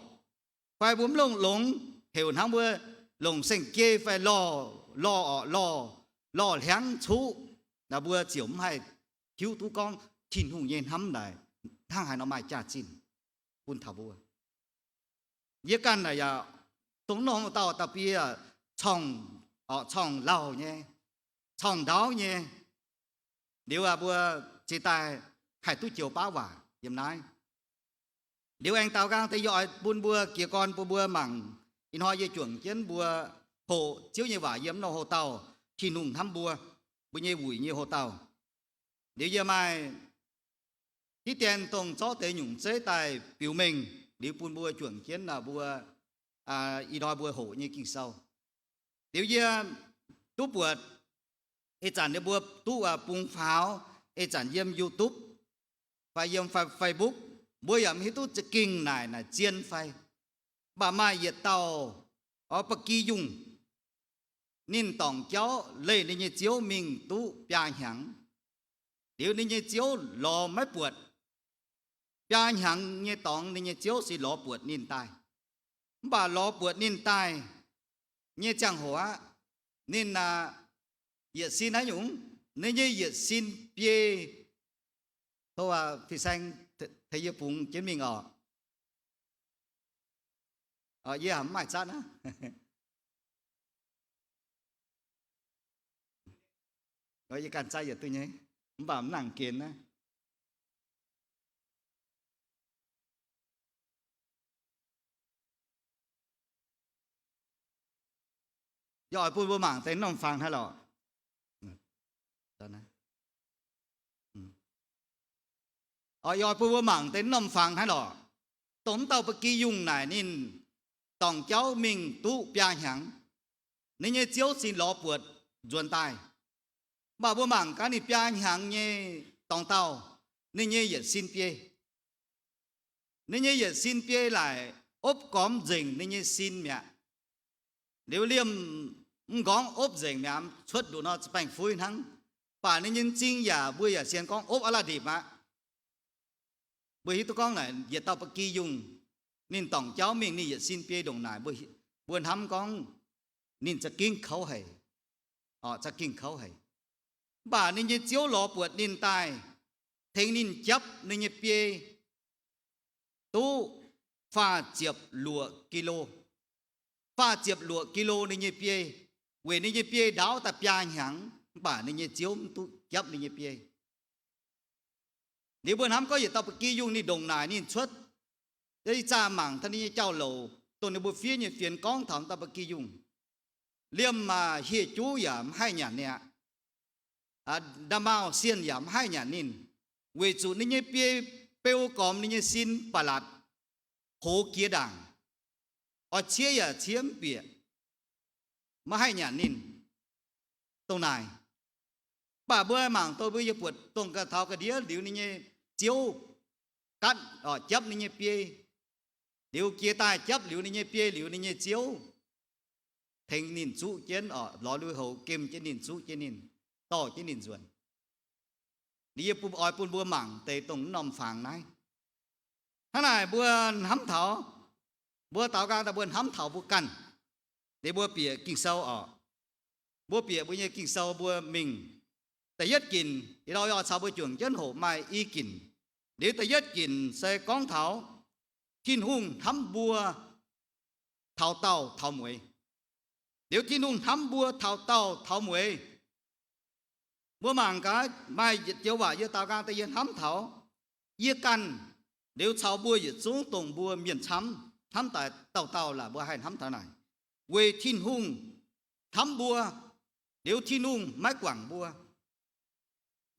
fai mbuo mv longx-longx heuc hnangv mbuo longc saeng-jei fai lorh, lorh orqc, lorh, lorh hliangv cuqv, naaic mbuo ziouc mv haih hiuv duqv gorngv Tin-Hungh nyei hnamv naaic hnangv haaix nor maaih jaax-zinh bun taux mbuo. Yie ganh naaic yaac dongh norm dauh dauh bie corngh, orqc, corngh lauh nyei, corngh ndaauv nyei. Liuz aqv, mbuo ziouc daaih haih duqv joux baav waac yiem naaiv. Liuz aengx daaux nqaang deix yie oix bun mbuo jiez gorn bun mbuo mangc. Ih hnoi yie juangc jienv mbuo hoqc Ziouv nyei waac yiem norm houx-dauh, Tin-Hungh hnamv mbuo, mbuo nyei wuic nyei houx-dauh. Liuz yie maaih diqv dien dongh zorqv deix nyungc zeiv daaih biux mengh, liuz bun mbuo juangc jienv mbuo ih hnoi mbuo hoqc nyei Ging-Sou. Liuz yie duqv buatc, ih zanc ninh mbuo duqv bungx faaux, ih zanc yiem YouTube fai yiem Facebook, mbuo yaac mv hiuv duqv za'gengh naaic naaic zien fai. Mv baac maaih yietc dauh, orqc, ba'gi yungh, ninh dorngc jauv leih ninh nyei ziouv mingh duqv biaa hnyangx. Liuz ninh nyei ziouv lorz maiv buatc. Biaa hnyangx nyei dorngx ninh nyei ziouv se lorz buatc ninh daaih. Mv baac lorz buatc ninh daaih nyei ziangh hoc aqv, ninh aac yietc sin haaix nyungc, ninh nyei yietc sin biei. Tov Fin-Saeng tengx yie bungx jienv mingh orqc. Yie mv maaih zatv naaiv. Yie ganh zatv yietc duqv nyei, mv baac mv nangc gen naaiv. Yie oix bun mbuo mangc deix norm fangx haaix lorqc. Yie oix bun mbuo mangc deix norm fangx haaix lorqc. Dongh mv dauh ba'gi yungh naaic ninh dorngc jauv mingh duqv biaa hnyangx, ninh nyei ziouv sin lorz buatc nzuonx daaih. Mv baac mbuo mangc gaax ninh biaa hnyangx nyei dorngx dauh, ninh nyei yietc sin biei. Ninh nyei yietc sin biei laaic opv gormx nzengc ninh nyei sin mi'aqv. Liuz liemh mv nqorngv opv nzengc mi'aqv, cuotv nduqc nor za'baengh fuiv hnangv. Mv baac ninh nyei m'zing yaac mbuo yaac sienx gorngv opv aqv, la'ndipc aqv. Mbuo hiuv duqv gorngv naaic yietc dauh ba'gi yungh, ninh dorngc jauv mingh ninh yietc sin biei ndongc naaic, mbuo hnamv gorngv ninh za'gengh kouv haic, za'gengh kouv haic. Mv baac ninh nyei ziouv lorz buatc ninh daaih, tengx ninh japv ninh nyei biei duqv faah ziepc luoqc kilo. Faah ziepc luoqc kilo ninh nyei biei, weic ninh nyei biei ndaauv daaih biaa hnyangx, mv baac ninh nyei ziouv mv duqv japv ninh nyei biei. Liuz mbuo hnamv gorngv yietc dauh ba'gi yungh ninh ndongc naaic ninh cuotv, ih zaah mangc taux ninh nyei jauv-louc, dongh ninh mbuo fiev nyei fienx gorngv taux dauh ba'gi yungh. Liemh maac hieh juv yaac mv haih nyanc ninh aqv. Nda'maauh sienh yaac mv haih nyanc ninh, weic zuqc ninh nyei biei beu gormx ninh nyei sin ba'latc, hoz jiex ndaangc, oix ciev yaac ciev mv bieqc, maiv haih nyanc ninh. Dongh naaic, mv baac mbuo mangc dongh mbuo yie buatc dongh ga'taux ga'ndiev liuz ninh nyei ziouv, gatv, japv ninh nyei biei, liuz jiex daaih japv liuz ninh nyei biei liuz ninh nyei ziouv, tengx ninh zuqv jienv oc, lorz lui-houx gemh jienv ninh, zuqv jienv ninh, dorh jienv ninh nzuonx. Liuz yie bun, oix bun mbuo mangc deix dongh mv norm fangx naaiv. Hnangv naaic mbuo hnamv taux, mbuo daux nqaang daaih mbuo hnamv taux mbuo ganh, liuz mbuo bieqc Ging-Sou oc. Mbuo bieqc mbuo nyei Ging-Sou mbuo mingh, da'yietv ginc ih hnoi oix caux mbuo juangc jienv hoqc maaih i ginc. Liuz da'yietv ginc se gorngv taux Tin-Hungh hnamv mbuo taux daauh taux mueiz. Liuz Tin-Hungh hnamv mbuo taux daauh taux mueiz. Mbuo mangc gaax, maaih yietc joux waac yie daux nqaang daaih yie hnamv taux yie ganh, liuz caux mbuo yietc zungv dongh mbuo mienh camv, hnamv daaih dauh dauh laaix mbuo haih hnamv taux naaic. Weic Tin-Hungh hnamv mbuo, liuz Tin-Hungh maiv guangc mbuo.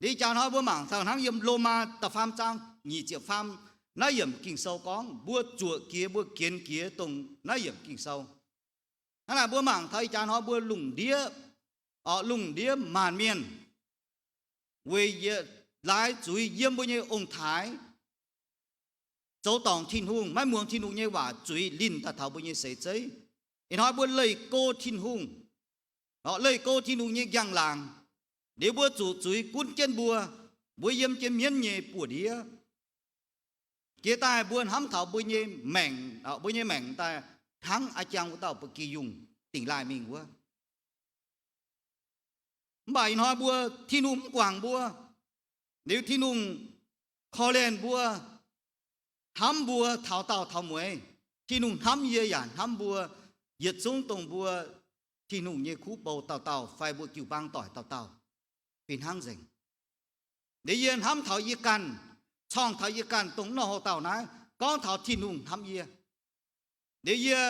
Liuz ih jaax hnoi mbuo mangc taux hnangv yiem Lomaa da'faam zaang nyic ziepc faam naaiv yiemc Ging-Sou gorngv, mbuo zuoqc jiex, mbuo gienx jiex dongh naaiv yiemc Ging-Sou. Hnangv naaic mbuo mangc taux ih jaax hnoi mbuo lungh ndiev, oc, lungh ndiev maanc mienh weic yietc laaix zuiz yiem mbuo nyei ong-taaix zoux dorngc Tin-Hungh, maiv muangx Tin-Hungh nyei waac, zuiz linh daaih taux mbuo nyei seix zeiv. Ih hnoi mbuo leih go Tin-Hungh, oc, leih go Tin-Hungh nyei njang-laangc, liuz mbuo zuqc zuiz gunv jienv mbuo, mbuo yiem jienv mienv nyei buoz-ndiev. Jiex daaih mbuo hnamv taux mbuo nyei maengc, mbuo nyei maengc daaih hnangv a'jang wuov dauh ba'gi yungh dingc laaih mingh wuov. Mv baac ih hnoi mbuo, Tin-Hungh mv guangc mbuo, liuz Tin-Hungh korv-lienh mbuo, hnamv mbuo taux daauh taux mueiz. Tin-Hungh hnamv yie yaac hnamv mbuo yietc zungv dongh mbuo Tin-Hungh nyei kuv bou dauh dauh fai mbuo jiu-baang doic dauh dauh fih hnangv nzengc. Liuz yie hnamv taux yie ganh, corngh taux yie ganh dongh nor houx dauh naaiv, gorngv taux Tin-Hungh hnamv yie. Liuz yie,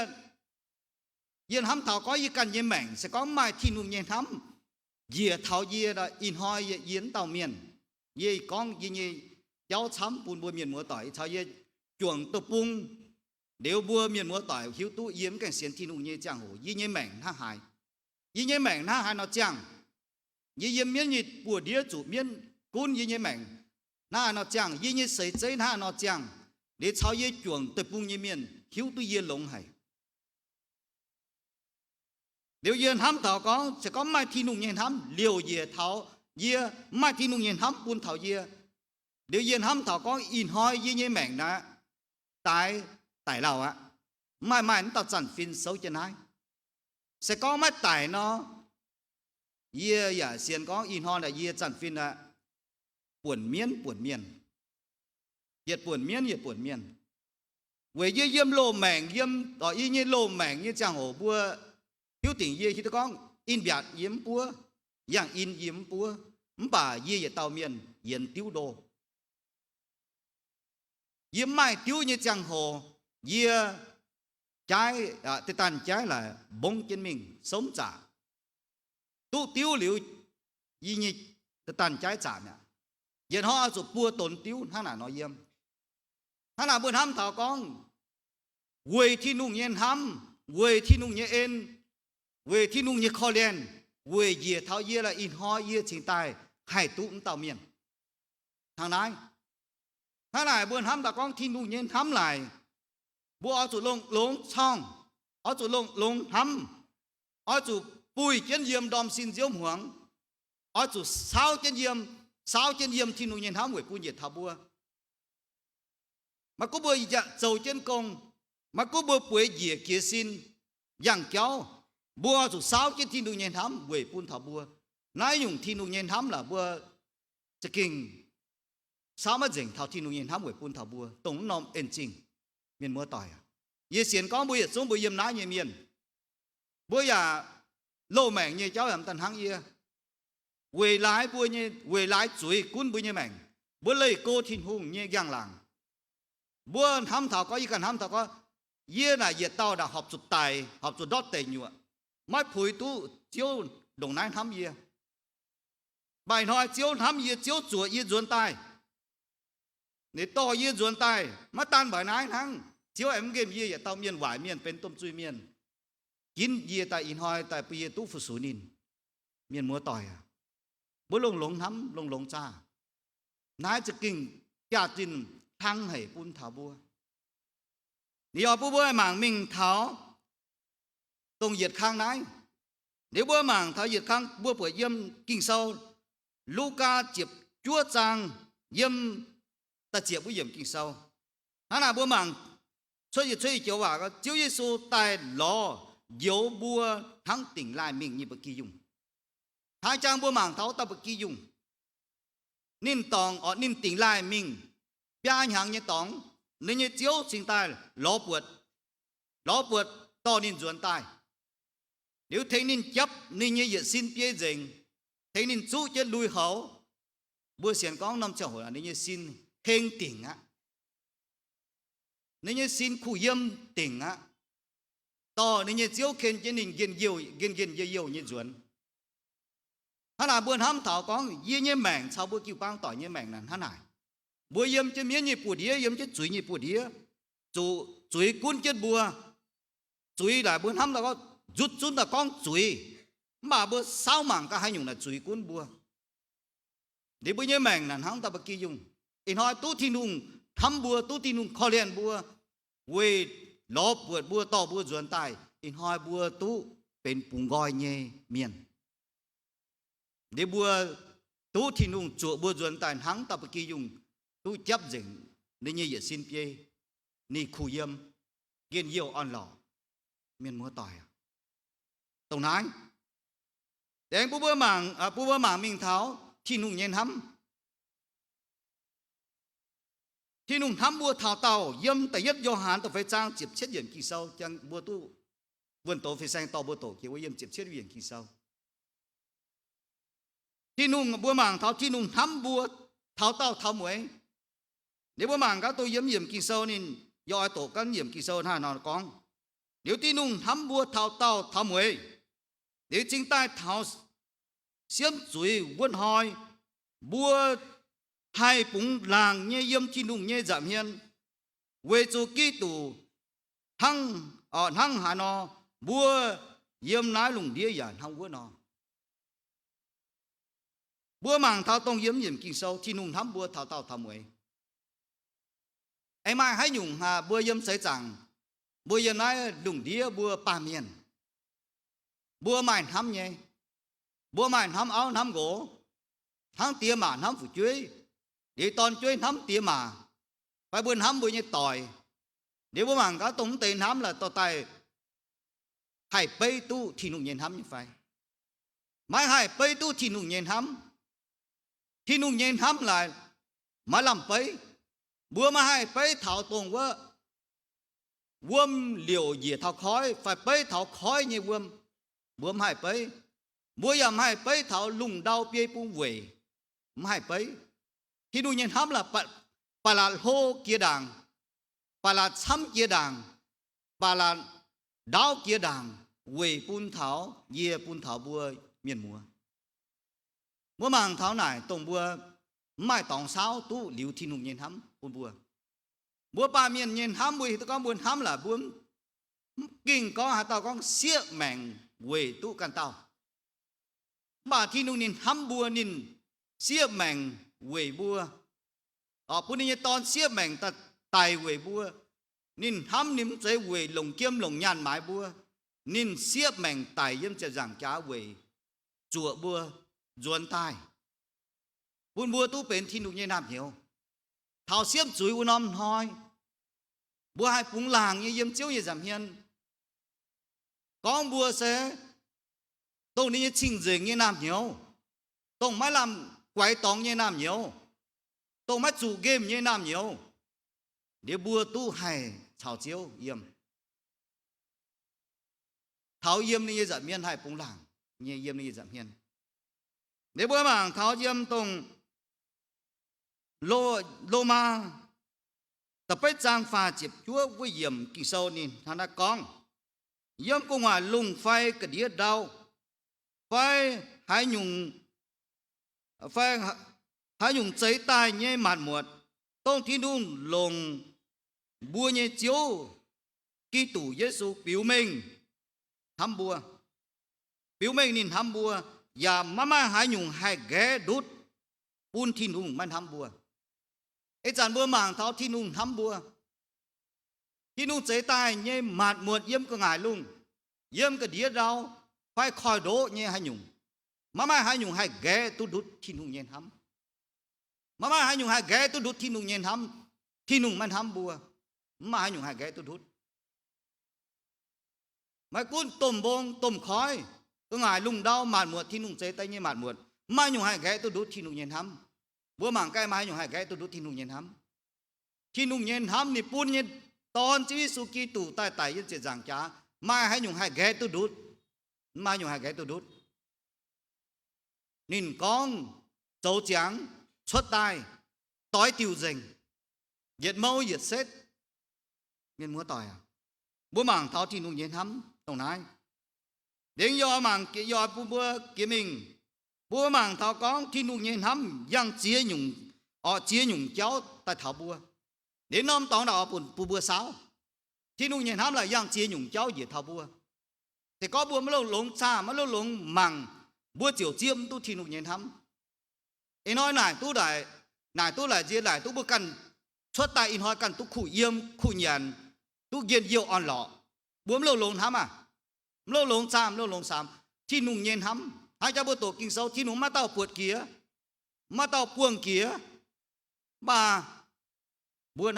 yie hnamv taux gorngv yie ganh nyei maengc se gorngv maaih Tin-Hungh nyei hnamv njiec taux yie, ih hnoi yie, yie mv dauh mienh, yie gorngv yie nyei jauv camv bun mbuo mienh muoz doic caux yie juangc deic-bung. Liuz mbuo mienh muoz doic hiuv duqv yie mv gaengh sienx Tin-Hungh nyei ziangh hoc yie nyei maengc hnangv haaix. Yie nyei maengc hnangv haaix nor ziangh. Yie yiem mienv nyei buoz-ndiev zuqc mienv gunv yie nyei maengc hnangv haaix nor ziangh, yie nyei seix zeiv hnangv haaix nor ziangh. Liuz caux yie juangc deic-bung nyei mienh hiuv duqv yie longx haic. Liuz yie hnamv taux gorngv, se gorngv mv maaih Tin-Hungh nyei hnamv liouc njiec taux yie, mv maaih Tin-Hungh nyei hnamv bun taux yie, liuz yie hnamv taux gorngv ih hnoi yie nyei maengc naaiv daaix daic lauh aqv. Mv maaih maaih mv dauh zanc-fin souv jienv naaiv. Se gorngv maiv daic nor, yie yaac sienx gorngv ih hnoi naaic yie zanc-fin aqv, buonc mienv buonc mienh, yietc buonc mienv yietc buonc mienh. Weic yie yiem loz-maengc, yiem, yie nyei loz-maengc nyei ziangh hoc mbuo hiuv dingc yie hiuv duqv gorngv in-mbiatc yie mv buov, yangh in yie mv buov, mv baac yie yietc dauh mienh yienx diuv ndo. Yie mv maaih diuv nyei ziangh hoc, yie jaaiv, deix danh jaaiv laaix mbongv jienv mingh, souv zaqc. Duqv diuv liuz, yie nyei deix danh jaaiv zaqc mi'aqv. Yietc hnoi oix zuqc buo donx diuv hnangv naaic nor yiem. Hnangv naaic mbuo hnamv taux gorngv weic Tin-Hungh nyei hnamv, weic Tin-Hungh nyei en, weic Tin-Hungh nyei korv-lienh, weic njiec taux yie laaix ih hnoi yie cingx daaih haih duqv mv dauh mienh. Hnangv naaiv, hnangv naaic mbuo hnamv daaih gorngv Tin-Hungh nyei hnamv laaix, mbuo oix zuqc longx-longx corngh, oix zuqc longx-longx hnamv, oix zuqc buih jienv yiem ndorm sin nziouv hmuangx, oix zuqc saauv jienv yiem, saauv jienv yiem Tin-Hungh nyei hnamv weic bun njiec taux mbuo. Maiv gunv mbuo yaac zoux jienv gong, maiv gunv mbuo bueix njiec jiez sin, yangh jauv, mbuo zuqc saauv jienv Tin-Hungh nyei hnamv weic bun taux mbuo. Naaiv nyungc Tin-Hungh nyei hnamv laaix mbuo za'gengh saauv maiv nzengc taux Tin-Hungh nyei hnamv weic bun taux mbuo dongh mv norm en zingh. Mienh muoz doic aac, yie sienx gorngv mbuo yietc zungv mbuo yiem naaiv nyei mienh, mbuo yaac loz-maengc nyei jauv yaac daaih hnangv yie. Weic laaix mbuo nyei, weic laaix zuiz gunv mbuo nyei maengc, mbuo leih go Tin-Hungh nyei njang-laangc. Mbuo hnamv taux gorngv, yie ganh hnamv taux gorngv, Yie naaic yietc dauh naaic horpc zuqc daic, horpc zuqc ndortv deic nyuoqc, maiv puix duqv Ziouv ndongc naaiv hnamv yie. Mv baac ih hnoi Ziouv hnamv yie, Ziouv zuoqc yie nzuonx daaih. Ninh dorh yie nzuonx daaih maiv daan mbaix naaiv hnangv, Ziouv aengx mv nqemh yie yietc dauh mienh waaic mienh benx domh zuiz-mienh, ginv yie daaih ih hnoi daaih bun yie duqv fu-sux ninh. Mienh muoz-doic aac, mbuo longx-longx hnamv, longx-longx zaah. Naaiv za'gengh jaax-zinh hlang haic bun taux mbuo. Ninh oix bun mbuo mangc mingh taux dongh yietc kang naaiv. Liuz mbuo mangc taux yietc kang, mbuo buatc yiem Ging-Sou Lugaa ziepc juov zaang yiem da'ziepc wuov yiemc Ging-Sou. Hnangv naaic mbuo mangc cuotv yietc cuotv yietc joux waac, Ziouv Yesu daaih lorz njoux mbuo hnangv dingc laaih mingh nyei ba'gi yungh. Hnangv jang mbuo mangc taux dauh ba'gi yungh, ninh dorngx orqc, ninh dingc laaih mingh biaa hnyangx nyei dorngx, ninh nyei ziouv cingx daaih lorz buatc, lorz buatc dorh ninh nzuonx daaih. Liuz tengx ninh japv ninh nyei yietc sin biei nzengc, tengx ninh zuqv jienv lui-houx. Mbuo sienx gorngv norm ziangh hoc ninh nyei sin heng dingc aqv. Ninh nyei sin kuh yiem dingc aqv. Dorh ninh nyei ziouv ken jienv ninh nqienh nqienh youh youh nyei nzuonx. Hnangv naaic mbuo hnamv taux gorngv yie nyei maengc caux mbuo jiu-baang doic nyei maengc naaic hnangv naaic. Mbuo yiem jienv mienv nyei buoz-ndiev, yiem jienv zuiz nyei buoz-ndiev, zuqc zuiz gunv jienv mbuo. Zuiz naaic mbuo hnamv daaih gorngv nzutv zunv daaih gorngv zuiz, mv baac mbuo saauv mangc gaax haaix nyungc naaic zuiz gunv mbuo. Liuz mbuo nyei maengc naaic hnangv dauh ba'gi yungh. Ih hnoi duqv Tin-Hungh hnamv mbuo, duqv Tin-Hungh korv-lienh mbuo, weic lorz buatc mbuo, dorh mbuo nzuonx daaih, ih hnoi mbuo duqv benx bungx nqoi nyei mienh. Liuz mbuo duqv Tin-Hungh zuoqc mbuo nzuonx daaih hnangv dauh ba'gi yungh duqv japv nzengc ninh nyei yietc sin biei, ninh kuh yiem, nqienh youh orn-lorqc. Mienh muoz-doic aac, dongh naaiv, aengx bun mbuo mangc, bun mbuo mangc mingh taux Tin-Hungh nyei hnamv. Tin-Hungh hnamv mbuo taux daauh yiem da'yietv Yo^han da'feix zaang ziepc cietv yiemc Ging-Sou, jang mbuo duqv wuonh doz fih saeng dorh mbuo doqc jiex wuov yiem ziepc cietv yiemc Ging-Sou. Tin-Hungh, mbuo mangc taux Tin-Hungh hnamv mbuo taux daauh taux mueiz. Liuz mbuo mangc gaax dongh yiem yiemc Ging-Sou ninh, yie oix doqc gaax yiemc Ging-Sou hnangv nor gorngv, liuz Tin-Hungh hnamv mbuo taux daauh taux mueiz, liuz cingx daaih taux siemv zuiz wuov hnoi, mbuo haih bungx laangc nyei yiem Tin-Hungh nyei nza'hmien, weic zuqc Giduc hnangv, hnangv haaix nor, mbuo yiem naaiv lungh ndiev yaac hnangv wuov nor. Mbuo mangc taux dongh yiem yiemc Ging-Sou Tin-Hungh hnamv mbuo taux daauh taux mueiz. Aengx maaih haaix nyungc haaix mbuo yiem seix zaangc, mbuo yiem naaiv lungh ndiev mbuo baamh mienh, mbuo maaih hnamv nyei. Mbuo maaih hnamv auv hnamv nqox, hnangv diex maac hnamv fu'jueiv, liuz dorn-jueiv hnamv diex maac, fai mbuo hnamv mbuo nyei doic. Liuz mbuo mangc gaax dongh mv deix hnamv laaix dorh daaih haih beiv duqv Tin-Hungh nyei hnamv nyei fai? Maiv haih beiv duqv Tin-Hungh nyei hnamv. Tin-Hungh nyei hnamv laaix maiv lamh beiv. Mbuo maiv haih beiv taux dongh wuov wuom liouc njiec taux koiv fai beiv taux koiv nyei wuom. Mbuo maiv haih beiv. Mbuo yaac maiv haih beiv taux lungh ndau biei bung weic. Maiv haih beiv. Tin-Hungh nyei hnamv laaix ba'laqc hlo jiex ndaangc, ba'laqc camv jiex ndaangc, ba'laqc ndaauv jiex ndaangc, weic bun taux yie, bun taux mbuo mienh muoz. Mbuo mangc taux naaic dongh mbuo mv maaih dorngx saauv duqv liuz Tin-Hungh nyei hnamv bun mbuo. Mbuo baamh mienh nyei hnamv, mbuo hiuv duqv gorngv mbuo hnamv laaix mbuo mv ging gorngv haaix dauh gorngv sieqv maengc weic duqv ganh dauh. Mv baac Tin-Hungh ninh hnamv mbuo, ninh sieqv maengc weic mbuo, bun ninh nyei Dorn sieqv maengc daaih daic weic mbuo. Ninh hnamv, ninh mv zeiz weic longc jiem longc nyaanh maaiz mbuo. Ninh sieqv maengc daic yiem ziepc nzaangc jaax weic zuoqc mbuo nzuonx daaih, bun mbuo duqv benx Tin-Hungh nyei naamh nyouz. Taux siemv zuiz wuov norm hnoi, mbuo haih bungx laangc nyei yiem Ziouv nyei nza'hmien. Gorngv mbuo se dongh ninh nyei cing-nzengc nyei naamh nyouz, dongh maiv lamh guaix dorngx nyei naamh nyouz, dongh maiv zuqc nqemh nyei naamh nyouz, liuz mbuo duqv haih caux Ziouv yiem, taux yiem ninh nyei nza'hmien haih bungx laangc nyei yiem ninh nyei nza'hmien. Liuz mbuo mangc taux yiem dongh Lo- Lomaa da'betv zaang faah ziepc juov wuov yiemc Ging-Sou ninh hnangv naaiv gorngv, yiem gu'nguaaic lungh fai ga'ndiev ndau, fai haaix nyungc, fai haaix nyungc zeix daaih nyei maatc muotc, dongh Tin-Hungh longc mbuo nyei Ziouv Giduc Yesu biux mengh hnamv mbuo, biux mengh ninh hnamv mbuo, yaac maiv maaih haaix nyungc haih nqaeqv ndutv bun Tin-Hungh maiv hnamv mbuo. Ih zanc mbuo mangc taux Tin-Hungh hnamv mbuo, Tin-Hungh zeix daaih nyei maatc muotc yiem gu'nguaaic lungh, yiem ga'ndiev ndau, fai koiv-ndoqv nyei haaix nyungc, maiv maaih haaix nyungc haih nqaeqv duqv ndutv Tin-Hungh nyei hnamv. Maiv maaih haaix nyungc haih nqaeqv duqv ndutv Tin-Hungh nyei hnamv. Tin-Hungh maiv hnamv mbuo, maiv maaih haaix nyungc haih nqaeqv duqv ndutv. Maiv gunv domh mbong domh koiv, gu'nguaaic lungh ndau maatc muotc, Tin-Hungh zeix daaih nyei maatc muotc, maiv maaih nyungc haih nqaeqv duqv ndutv Tin-Hungh nyei hnamv. Mbuo mangc gaax, maiv maaih haaix nyungc haih nqaeqv duqv ndutv Tin-Hungh nyei hnamv. Tin-Hungh nyei hnamv ninh bun nyei Dorn Ziouv Yesu Giduc daaih daic yiem ziepc nzaangc jaax, maaih haaix nyungc haih nqaeqv duqv ndutv? Maiv maaih haaix nyungc haih nqaeqv duqv ndutv. Ninh gorngv zoux ziangx cuotv daaih, doix diuc nzengc, yietc mouv yietc setv. Mienh muoz-doic aac, mbuo mangc taux Tin-Hungh nyei hnamv dongh naaiv. Lengz yie oix mangc, yie oix bun mbuo jiex mingh, mbuo mangc taux gorngv Tin-Hungh nyei hnamv yangh ziex nyungc, orqc, ziex nyungc jauv daaih taux mbuo. Ninh norm dorngx naaic oix bun, bun mbuo saauv. Tin-Hungh nyei hnamv laaic yangh ziex nyungc jauv njiec taux mbuo. Se gorngv mbuo maiv loz-longx zaah, maiv loz-longx mangc, mbuo ziouc zieqv mv duqv Tin-Hungh nyei hnamv. Ih hnoi naaic duqv, naaic duqv laaic nzie, naaic duqv mbuo ganh cuotv daaih, ih hnoi ganh duqv kuh yiem kuh nyanc, duqv njien-youh orn-lorqc. Mbuo mv loz-longx hnamv aah? Mv loz-longx zaah, mv loz-longx samx Tin-Hungh nyei hnamv. Hnangv jaax mbuo doqc Ging-Sou, Tin-Hungh maiv dauh buatc jiex, maiv dauh buangh jiex, mv baac mbuo,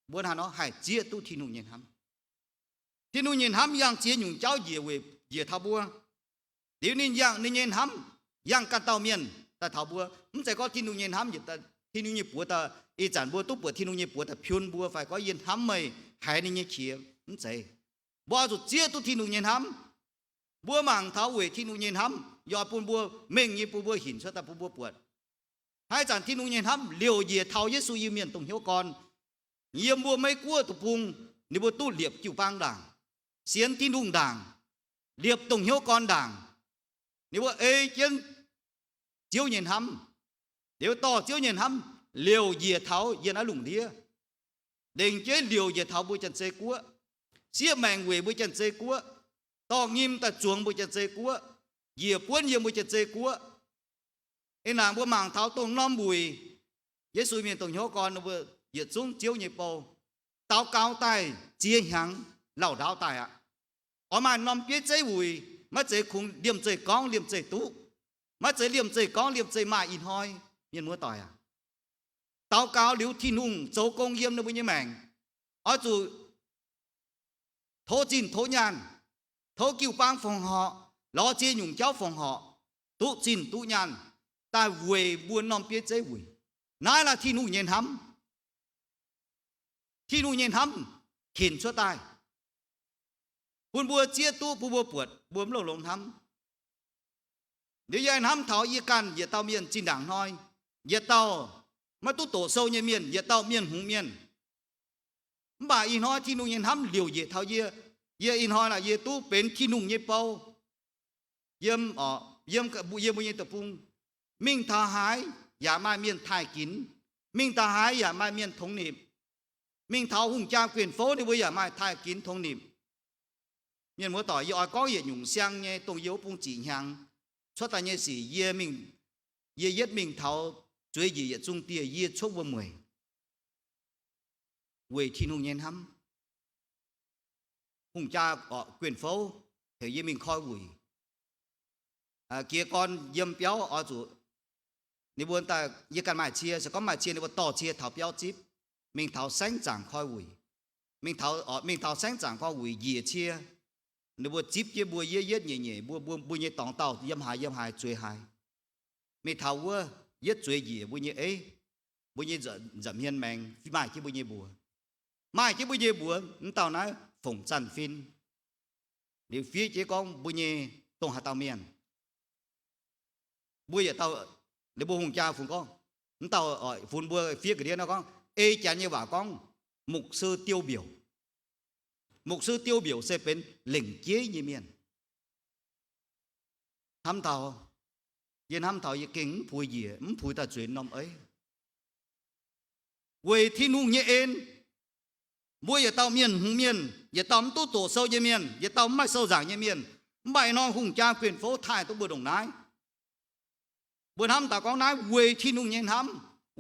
mbuo hnangv nor haih zieqv duqv Tin-Hungh nyei hnamv. Tin-Hungh nyei hnamv yangh ziex nyungc jauv njiec weic njiec taux mbuo. Liuz ninh yangh ninh nyei hnamv yangh ganh dauh mienh daaih taux mbuo. Mv zeiz gorngv Tin-Hungh nyei hnamv, Tin-Hungh nyei buoz daaih, ih zanc mbuo duqv buatc Tin-Hungh nyei buoz daaih piun mbuo fai gorngv yie hnamv meih haiz ninh nyei qiex, mv zeiz. Mbuo oix zuqc zieqv duqv Tin-Hungh nyei hnamv. Mbuo mangc taux weic Tin-Hungh nyei hnamv yaac bun mbuo mengh nyei, bun mbuo hinc cuotv daaih bun mbuo buatc. Haaix zanc Tin-Hungh nyei hnamv liouc njiec taux Yesu Iu-Mienh dongh hnyouv gorn, yiem mbuo Meiv Guoqv deic-bung, ninh mbuo duqv liepc jiu-baang ndaangc, sienx Tin-Hungh ndaangc, liepc dongh hnyouv gorn ndaangc. Ninh mbuo ei jienv Ziouv nyei hnamv, liuz dorh Ziouv nyei hnamv liouc njiec taux yiem naaiv lungh ndiev, lengc jeiv liouc njiec taux mbuo Janx-Zei Guoqv, siev maengc weic mbuo Janx-Zei Guoqv, dorh nyim daaih zuangx mbuo Janx-Zei Guoqv, njiec buonv yiem mbuo Janx-Zei Guoqv. Ih naaic mbuo mangc taux dongh norm wuic, Yesu Mienh dongh hnyouv gorn, ninh mbuo yietc zungv Ziouv nyei bou, daux gaux daaih ziex hnyangx lauh ndaauv daaih aqv. Oix maaih norm bieiv zeiv wuic, maiv zeiz kungx liemh zeih gorngv liemh zeih duqv, maiv zeiz liemh zeih gorngv liemh zeih maaih. Ih hnoi mienh muoz-doic aac, daux gaux liuz Tin-Hungh zoux gong yiem ninh mbuo nyei maengc, oix zuqc tov zinh tov nyaanh, tov jiu-baang fongc horc, lorz ziex nyungc jauv fongc horc, duqv zinh duqv nyaanh, daaih weic mbuo norm bieiv zeiv wuic. Naaiv laaic Tin-Hungh nyei hnamv, Tin-Hungh nyei hnamv hinc cuotv daaih, bun mbuo zieqv duqv, bun mbuo buatc, mbuo mv loz-longx hnamv. Liuz yie hnamv taux yie ganh yietc dauh mienh zinh ndaangc hnoi, yietc dauh maiv duqv doqc sou nyei mienh, yietc dauh mienh hngongx mienh. Mv baac ih hnoi Tin-Hungh nyei hnamv liouc njiec taux yie. Yie ih hnoi naaic yie duqv benx Tin-Hungh nyei bou. Yiem, yiem, yiem mbuo nyei deic-bung, mingh taux haaix yaac maaih mienh taaih ginx, mingh taux haaix yaac maaih mienh tongx nipc, mingh taux hungh jaa guenx fouv ninh mbuo yaac maaih taaih ginx tongx nipc. Mienh muoz-doic, yie oix gorngv yietc nyungc siang nyei dongh yie wuov bung ziqc hnyangx cuotv daaih nyei sic. Yie mingh, yie yietv mingh taux zueiz njiec yietc zungv dieh, yie cuotv wuom-mueic weic Tin-Hungh nyei hnamv. Hungh jaa orqc, guenx fouv heuc yie mingh koi wuic. Jiez gorn yiem biauv oix zuqc, ninh mbuo daaih, yie ganh maaih cie, se gorngv maaih cie ninh mbuo dorh cie taux biauv zipv, mingh taux saengv zaangc koi wuic. Mingh taux, mingh taux saengv zaangc koi wuic njiec cie, ninh mbuo zipv jienv mbuo yietv yietv nyeic nyeic, mbuo, mbuo, mbuo nyei dorngx dauh yiem haaix yiem haaix zueiz haaix. Mingh taux wuov yietv zueiz njiec mbuo nyei eiv, mbuo nyei nza'hmien maengx maaih jienv mbuo nyei mbuox. Maaih jienv mbuo nyei mbuox, mv dauh naaiv fongc zanc-fin. Liuz fiev jienv gorngv mbuo nyei dongh haaix dauh mienh. Mbuo yietc dauh, ninh mbuo hungh jaa funx gorngv, mv dauh funx mbuo fiev ga'ndiev nor gorngv, Ei Janx nyei waac gorngv mục sư tiêu biểu. Mục sư tiêu biểu se benx lengc jeiv nyei mienh. Hnamv taux, yie hnamv taux yie gengh mv puix njiec, mv puix daaih zueiz norm eiv. Weic Tin-Hungh nyei en, mbuo yietc dauh mienh hngongx mienh, yietc dauh mv duqv doqc sou nyei mienh, yietc dauh mv maaih sou nzaangc nyei mienh, mv baac ih hnoi hungh jaa guen fouv taaih duqv mbuo ndongc naaiv. Mbuo hnamv daaih gorngv naaiv weic Tin-Hungh nyei hnamv,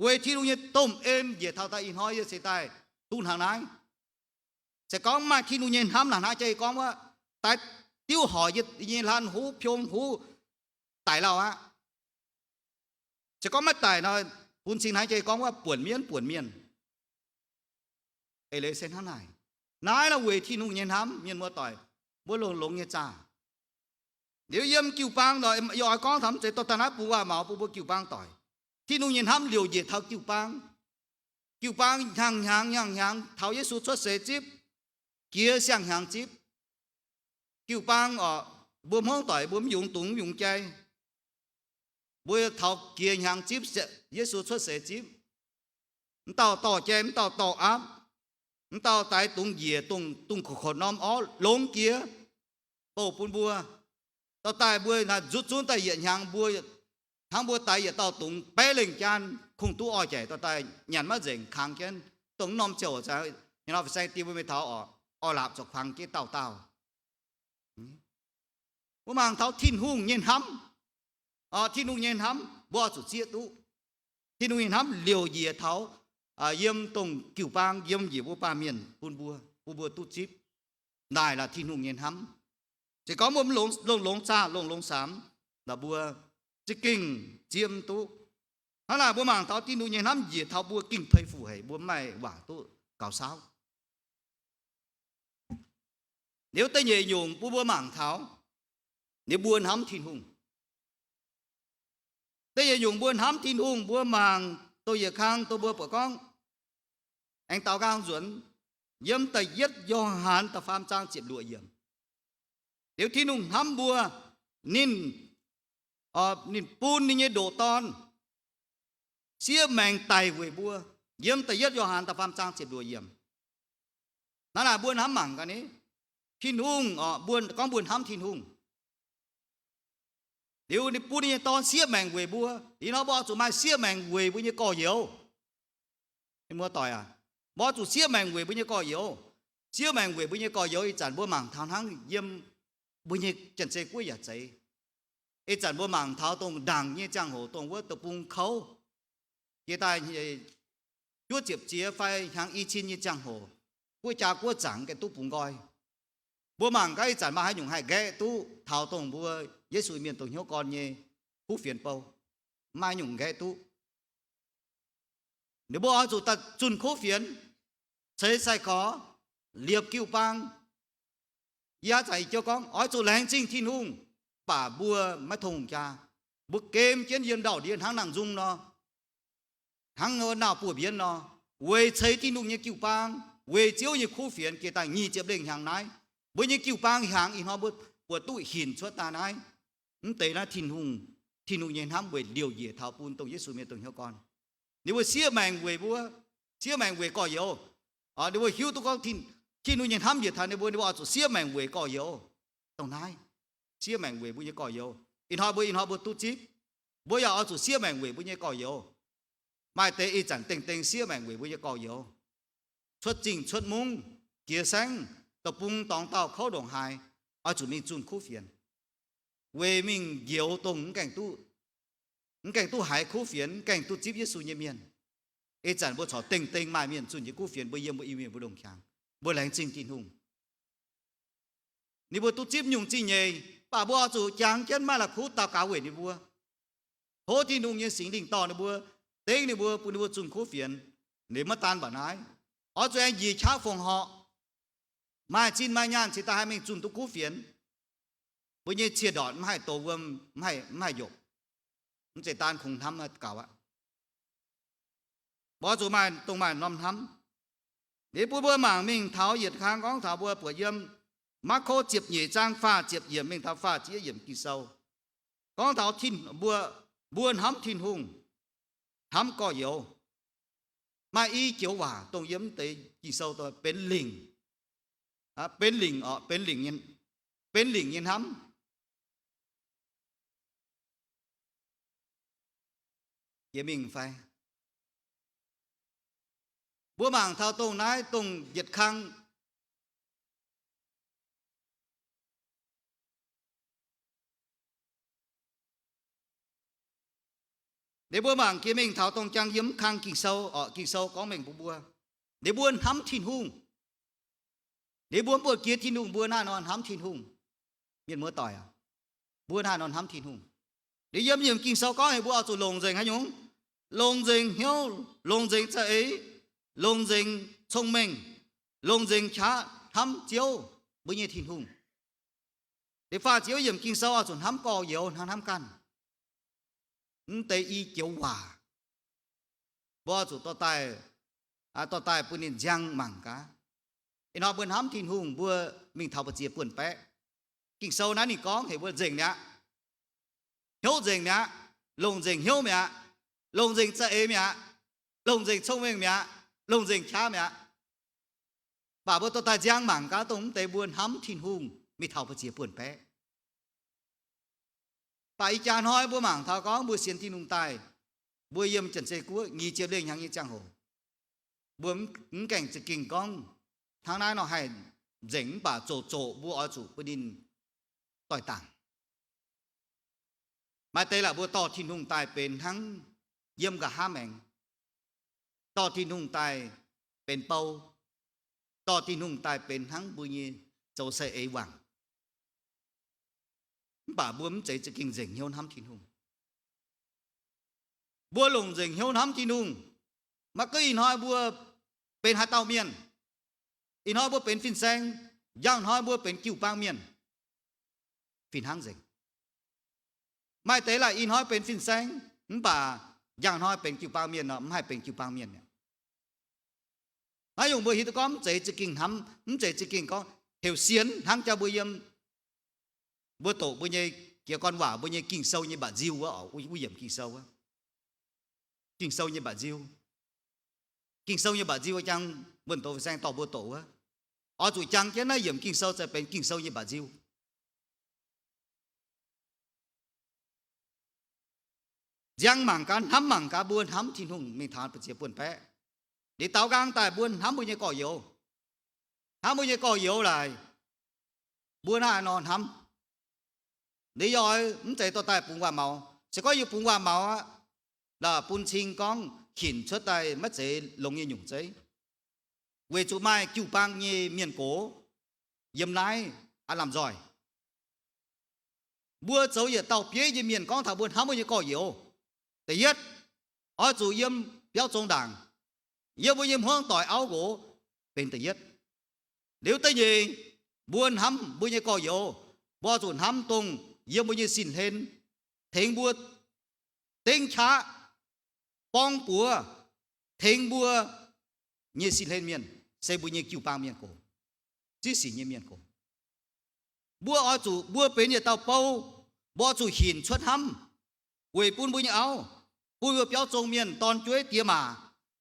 weic Tin-Hungh nyei domh en njiec taux daaih ih hnoi yie se daaih duqv hnangv naaiv. Se gorngv mv maaih Tin-Hungh nyei hnamv laangz hnangv jai gorngv wuov, daaih diuv horc yie nyei hlan huv piong huv daic lauh aqv. Se gorngv maiv daic nor, bun cing hnangv jai gorngv wuov buonc mienv buonc mienh. Eix leiz se hnangv naaic. Naaiv nor weic Tin-Hungh nyei hnamv, mienh muoz-doic, mbuo longx-longx nyei zaah. Liuz yiem jiu-baang nor, yie oix gorngv taux mv zeiz dorh daaih naaiv bungx waac-maux bun mbuo jiu-baang doic. Tin-Hungh nyei hnamv liouc njiec taux jiu-baang. Jiu-baang hnyangx-hnyangx hnyangx-hnyangx taux Yesu cuotv seix zipv, jiex siang-hnyangx zipv. Jiu-baang oc, mbuo hmuangv doic mbuo mv yungz dungz mv yungz jai, mbuo taux jiex hnyangx zipv, Yesu cuotv seix zipv. Mv dauh dorh jai, mv dauh dorh aapv, mv dauh daix dungz njiec, dungz, dungz koqv-koqv norm orv longx jiex, bouh bun mbuo. Dorh daaih mbuo naaiv nzutv zunv daaih yietc hnyangx mbuo hnangv mbuo daix yietc dauh dungz baeqv lengh jaan kungx duqv oix jaic dorh daaih nyanc maiv nzengc kangx jienv dongh norm ziouc, ih hnoi fin-saeng diev mbuo mingh taux oc, oix laapc zuqc kuangx jienv dauh dauh. Mbuo mangc taux Tin-Hungh nyei hnamv. Tin-Hungh nyei hnamv mbuo oix zuqc zieqv duqv. Tin-Hungh nyei hnamv liouc njiec taux yiem dongh jiu-baang, yiem njiec mbuo baamh mienh bun mbuo, bun mbuo duqv zipv. Naaic laaix Tin-Hungh nyei hnamv. Se gorngv mbuo mv longx, longx-longx zaah, longx-longx samx, naaic mbuo za'gengh zieqv mv duqv. Hnangv naaic mbuo mangc taux Tin-Hungh nyei hnamv njiec taux mbuo gengh peix fuc haic, mbuo mv maaih waac duqv gaux saauv. Liuz da'nyeic nyungc bun mbuo mangc taux, liuz mbuo hnamv Tin-Hungh. Da'nyeic nyungc mbuo hnamv Tin-Hungh, mbuo mangc dongh yietc kang dongh mbuo buatc gorngv, aengx daaux nqaang nzuonx, yiem da'yietv Yo^han da'faam zaang ziepc luoqc yiemc. Liuz Tin-Hungh hnamv mbuo, ninh, ninh bun ninh nyei ndoqc Dorn siev maengc daic weic mbuo. Yiem da'yietv Yo^han da'faam zaang ziepc luoqc yiemc. Naaiv naaic mbuo hnamv mangc gaax ni, Tin-Hungh, mbuo gorngv mbuo hnamv Tin-Hungh, liuz ninh bun ninh nyei Dorn siev maengc weic mbuo. Ih hnoi mbuo oix zuqc maaih siev maengc weic mbuo nyei gorx-youz. Mienh muoz-doic aac, mbuo oix zuqc siev maengc weic mbuo nyei gorx-youz. Siev maengc weic mbuo nyei gorx-youz ih zanc mbuo mangc taux hnangv yiem mbuo nyei Janx-Zei Guoqv yaac zeiz. Ih zanc mbuo mangc taux dongh ndaangc nyei ziangh hoc, dongh wuov deic-bung kouv, jiex daaih juov ziepc jiex fai hnyangx i cin nyei ziangh hoc, guoqv jaa guoqv zaangc gaengh duqv bungx nqoi. Mbuo mangc gaax ih zanc maaih haaix nyungc haih nqaeqv duqv taux dongh mbuo Yesu mienh dongh hnyouv gorn nyei kuv fienx bou? Maiv maaih nyungc nqaeqv duqv. Ninh mbuo oix zuqc daaih zunh kuv fienx, ceix sai-gorx, liepc jiu-baang. Yie aav zanc ih jouv gorngv oix zuqc laengz zingh Tin-Hungh, mv baac mbuo maiv tong hungh jaa. Mbuo gem jienv yiem ndau-ndiev hnangv nangh nzung nor, hnangv naauh buoz-mbienv nor, weic ceix Tin-Hungh nyei jiu-baang, weic Ziouv nyei kuv fienx jiex daaih nyic ziepc lengh hnyangx naaiv. Mbuo nyei jiu-baang hnyangx ih hnoi mbuo buatc duqv hinc cuotv daaih naaiv. Mv deix naaiv Tin-Hungh, Tin-Hungh nyei hnamv weic liouc njiec taux bun dongh Yesu mienh dongh hnyouv gorn. Ninh mbuo siev maengc weic mbuo, siev maengc weic gorx-youz. Ninh mbuo hiuv duqv gorngv Tin-Hungh nyei hnamv njiec taux ninh mbuo, ninh mbuo oix zuqc siev maengc weic gorx-youz. Dongh naaiv, siev maengc weic mbuo nyei gorx-youz. Ih hnoi mbuo, ih hnoi mbuo duqv zipv, mbuo yaac oix zuqc siev maengc weic mbuo nyei gorx-youz. Maaih deix ih zanc dengh dengh siev maengc weic mbuo nyei gorx-youz. Cuotv zingh cuotv mungv, jiex saengv, deic-bung dorngx daauh kouv ndongc haaix, oix zuqc mingh zunh kuv fienx, weic mingh njoux dongh mv gaengh duqv, mv gaengh duqv haiz kuv fienx, mv gaengh duqv zipv Yesu nyei mienh. Ih zanc mbuo corc dengh dengh maaih mienh zunh jienv kuv fienx, mbuo yiem mbuo Iu-Mienh mbu'ndongx qangx, mbuo laengz zingh Tin-Hungh. Ninh mbuo duqv zipv nyungc zingh nyeic, mv baac mbuo oix zuqc jangx jienv maaih la'kuqv daux gaux weic ninh mbuo. Tov Tin-Hungh nyei Singx Lingh dorh ninh mbuo, dengv ninh mbuo, bun ninh mbuo zunh kuv fienx. Liuz maiv daan mbuo naaiv, oix zuqc aengx njiec qaqv fongc horc, maaih zinh maaih nyaanh cingx daaih haih mingh zunh duqv kuv fienx. Mbuo nyei cie ndortc mv haih douz wuom, mv haih, mv haih njopc, mv zeiz daan kungx hnamv gaux aqv. Mbuo zuqc maaih dongh maaih norm hnamv. Liuz bun mbuo mangc mingh taux yietc kang gorngv taux mbuo buatc yiem Maako ziepc nyeic zaang faah ziepc yiemc mingh taux faah ziepc yietv yiemc Ging-Sou, gorngv taux mbuo, mbuo hnamv Tin-Hungh, hnamv gorx-youz. Maaih i joux waac dongh yiem deix Ging-Sou benx lingc, benx lingc oc, benx lingc nyei, benx lingc nyei hnamv. Jiex mingh fai? Mbuo mangc taux dongh naaiv dongh yietc kang. Liuz mbuo mangc jiex mingh taux dongh jang yiem kang Ging-Sou oc, Ging-Sou gorngv mengh mbuox mbuo, liuz mbuo hnamv Tin-Hungh. Liuz mbuo mv buatc jiex Tin-Hungh, mbuo naaiv nor hnamv Tin-Hungh. Mienh muoz-doic aac, mbuo naaiv nor hnamv Tin-Hungh. Liuz yiem, yiem Ging-Sou gorngv heuc mbuo oix zuqc longc nzengc haaix nyungc? Longc nzengc hnyouv, longc nzengc za'eix, longc nzengc cong-mengh, longc nzengc qaqv hnamv Ziouv, mbuo nyei Tin-Hungh. Liuz faah Ziouv yiem Ging-Sou oix zuqc hnamv gorx-youz hnangv hnamv ganh. Mv deix i joux waac mbuo oix zuqc dorh daaih, dorh daaih bun ninh nziang mangc gaax. Ih hnoi mbuo hnamv Tin-Hungh, mbuo mingh taux ba'ziex buonc baeqv. Ging-Sou naaiv ninh gorngv heuc mbuo nzengc mi'aqv, hnyouv nzengc mi'aqv, longc nzengc hnyouv mi'aqv, longc nzengc za'eix mi'aqv, longc nzengc cong-mengh mi'aqv, longc nzengc qaqv mi'aqv. Mv baac mbuo dorh daaih nziang mangc gaax dongh mv deix mbuo hnamv Tin-Hungh mingh taux ba'ziex buonc baeqv. Mv baac ih jaax hnoi mbuo mangc taux gorngv mbuo sienx Tin-Hungh daaih, mbuo yiem Janx-Zei Guoqv nyic ziepc lengh hnyangx nyei ziangh hoc, mbuo mv gaengh za'gengh gorngv hnangv naaiv nor haih nzengc, mv baac zoqc zoqc mbuo oix zuqc bun ninh doix dangc. Maaih deix laaix mbuo dorh Tin-Hungh daaih benx hnangv yiem nqa'haav maengx, dorh Tin-Hungh daaih benx bou, dorh Tin-Hungh daaih benx hnangv mbuo nyei zoux sai eix wangc. Mv baac mbuo mv zeiz za'gengh nzengc hnyouv hnamv Tin-Hungh. Mbuo longc nzengc hnyouv hnamv Tin-Hungh, maiv gunv ih hnoi mbuo benx haaix dauh mienh, ih hnoi mbuo benx fin-saeng, njang hnoi mbuo benx jiu-baang mienh, fih hnangv nzengc. Maaih deix laaix ih hnoi benx fin-saeng, mv baac njang hnoi benx jiu-baang mienh nor, mv haih benx jiu-baang mienh mi'aqv. Naaiv nyungc mbuo hiuv duqv gorngv mv zeiz za'gengh hnamv, mv zeiz za'gengh gorngv heuc sienx hnangv jaa mbuo yiem, mbuo doqc mbuo nyei jiez gorn waac, mbuo nyei Ging-Sou nyei mba'nziu wuov, wuov yiemc Ging-Sou wuov, Ging-Sou nyei mba'nziu. Ging-Sou nyei mba'nziu jang wuonh doz fin-saeng dorh mbuo doqc wuov, oix zuqc jang jienv naaiv yiemc Ging-Sou za'gengh benx Ging-Sou nyei mba'nziu. Nziang mangc gaax, hnamv mangc gaax, mbuo hnamv Tin-Hungh mingh taux ba'ziex buonc baeqv. Liuz daaux nqaang daaih mbuo hnamv mbuo nyei gorx-youz. Hnamv mbuo nyei gorx-youz laaix, mbuo naaiv nor hnamv. Liuz yie oix mv zeiz dorh daaih bungx waac-maux. Se gorngv yie bungx waac-maux aqv, bun cing gorngv hinc cuotv daaih maiv zeiz longx nyei nyungc zeiv. Weic zuqc maaih jiu-baang nyei mienh gox yiem naaiv aav lamh nzoih. Mbuo zoux yietc dauh bieiv nyei mienh gorngv taux mbuo hnamv mbuo nyei gorx-youz, da'yietv, oix zuqc yiem biauv zong ndaangc, yiem mbuo nyei hmuangv doic auv nqox, benx da'yietv. Liuz da'nyeic, mbuo hnamv mbuo nyei gorx-youz, mbuo oix zuqc hnamv dongh yiem mbuo nyei sin-hlen, tengx mbuo dengv qaqv, borng buoz, tengx mbuo nyei sin-hlen mienh, se mbuo nyei jiu-baang mienh gox, ziex sic nyei mienh gox. Mbuo oix zuqc, mbuo benx yietc dauh bou, mbuo oix zuqc hinc cuotv hnamv weic bun mbuo nyei auv, bun mbuo biauv zong mienh, dorn-jueiv, diex maac.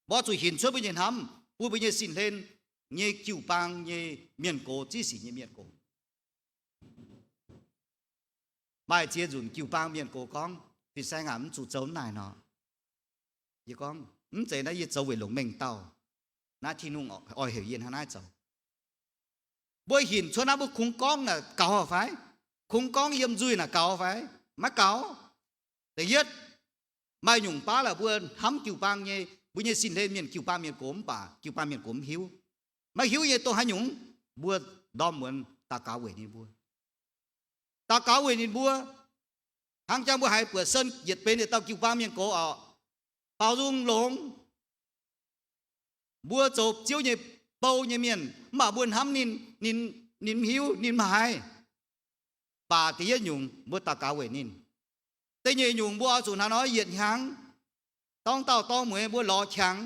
Mbuo oix zuqc hinc cuotv mbuo nyei hnamv bun mbuo nyei sin-hlen nyei jiu-baang nyei mienh gox, ziex sic nyei mienh gox. Maaih ziex nzunc jiu-baang mienh gox gorngv, Fin-saeng aac, mv zuqc zoux naaic nor. Yie gorngv, mv zeiz naaiv yie zoux weic longc mengh dauh. Naaiv Tin-Hungh oix heuc yie hnangv naaiv zoux. Mbuo hinc cuotv naaiv, mbuo kungx gorngv naaic gaux fai? Kungx gorngv yiem nzuih naaic gaux fai? Maiv gaux. Da'yietv, maaih nyungc baav laaix mbuo hnamv jiu-baang nyei, mbuo nyei sin-hlen mienh jiu-baang mienh gox mv baac jiu-baang mienh gox mv hiuv. Maiv hiuv nyei dongh haaix nyungc, mbuo ndorm muonz daux gaux weic ninh mbuo. Daux gaux weic ninh mbuo, hnangv jang mbuo haiz buoqc sen yietc benx yietc dauh jiu-baang mienh gox oc, baaux nzung longx. Mbuo zoux Ziouv nyei bou nyei mienh, mv baac mbuo hnamv ninh, ninh, ninh mv hiuv, ninh mv haiz. Baac da'yietv nyungc mbuo daux gaux weic ninh. Da'nyeic nyungc mbuo oix zuqc hnangv nor yietc hnyangx, dorng dauh dorng mueiz mbuo lorz qangx,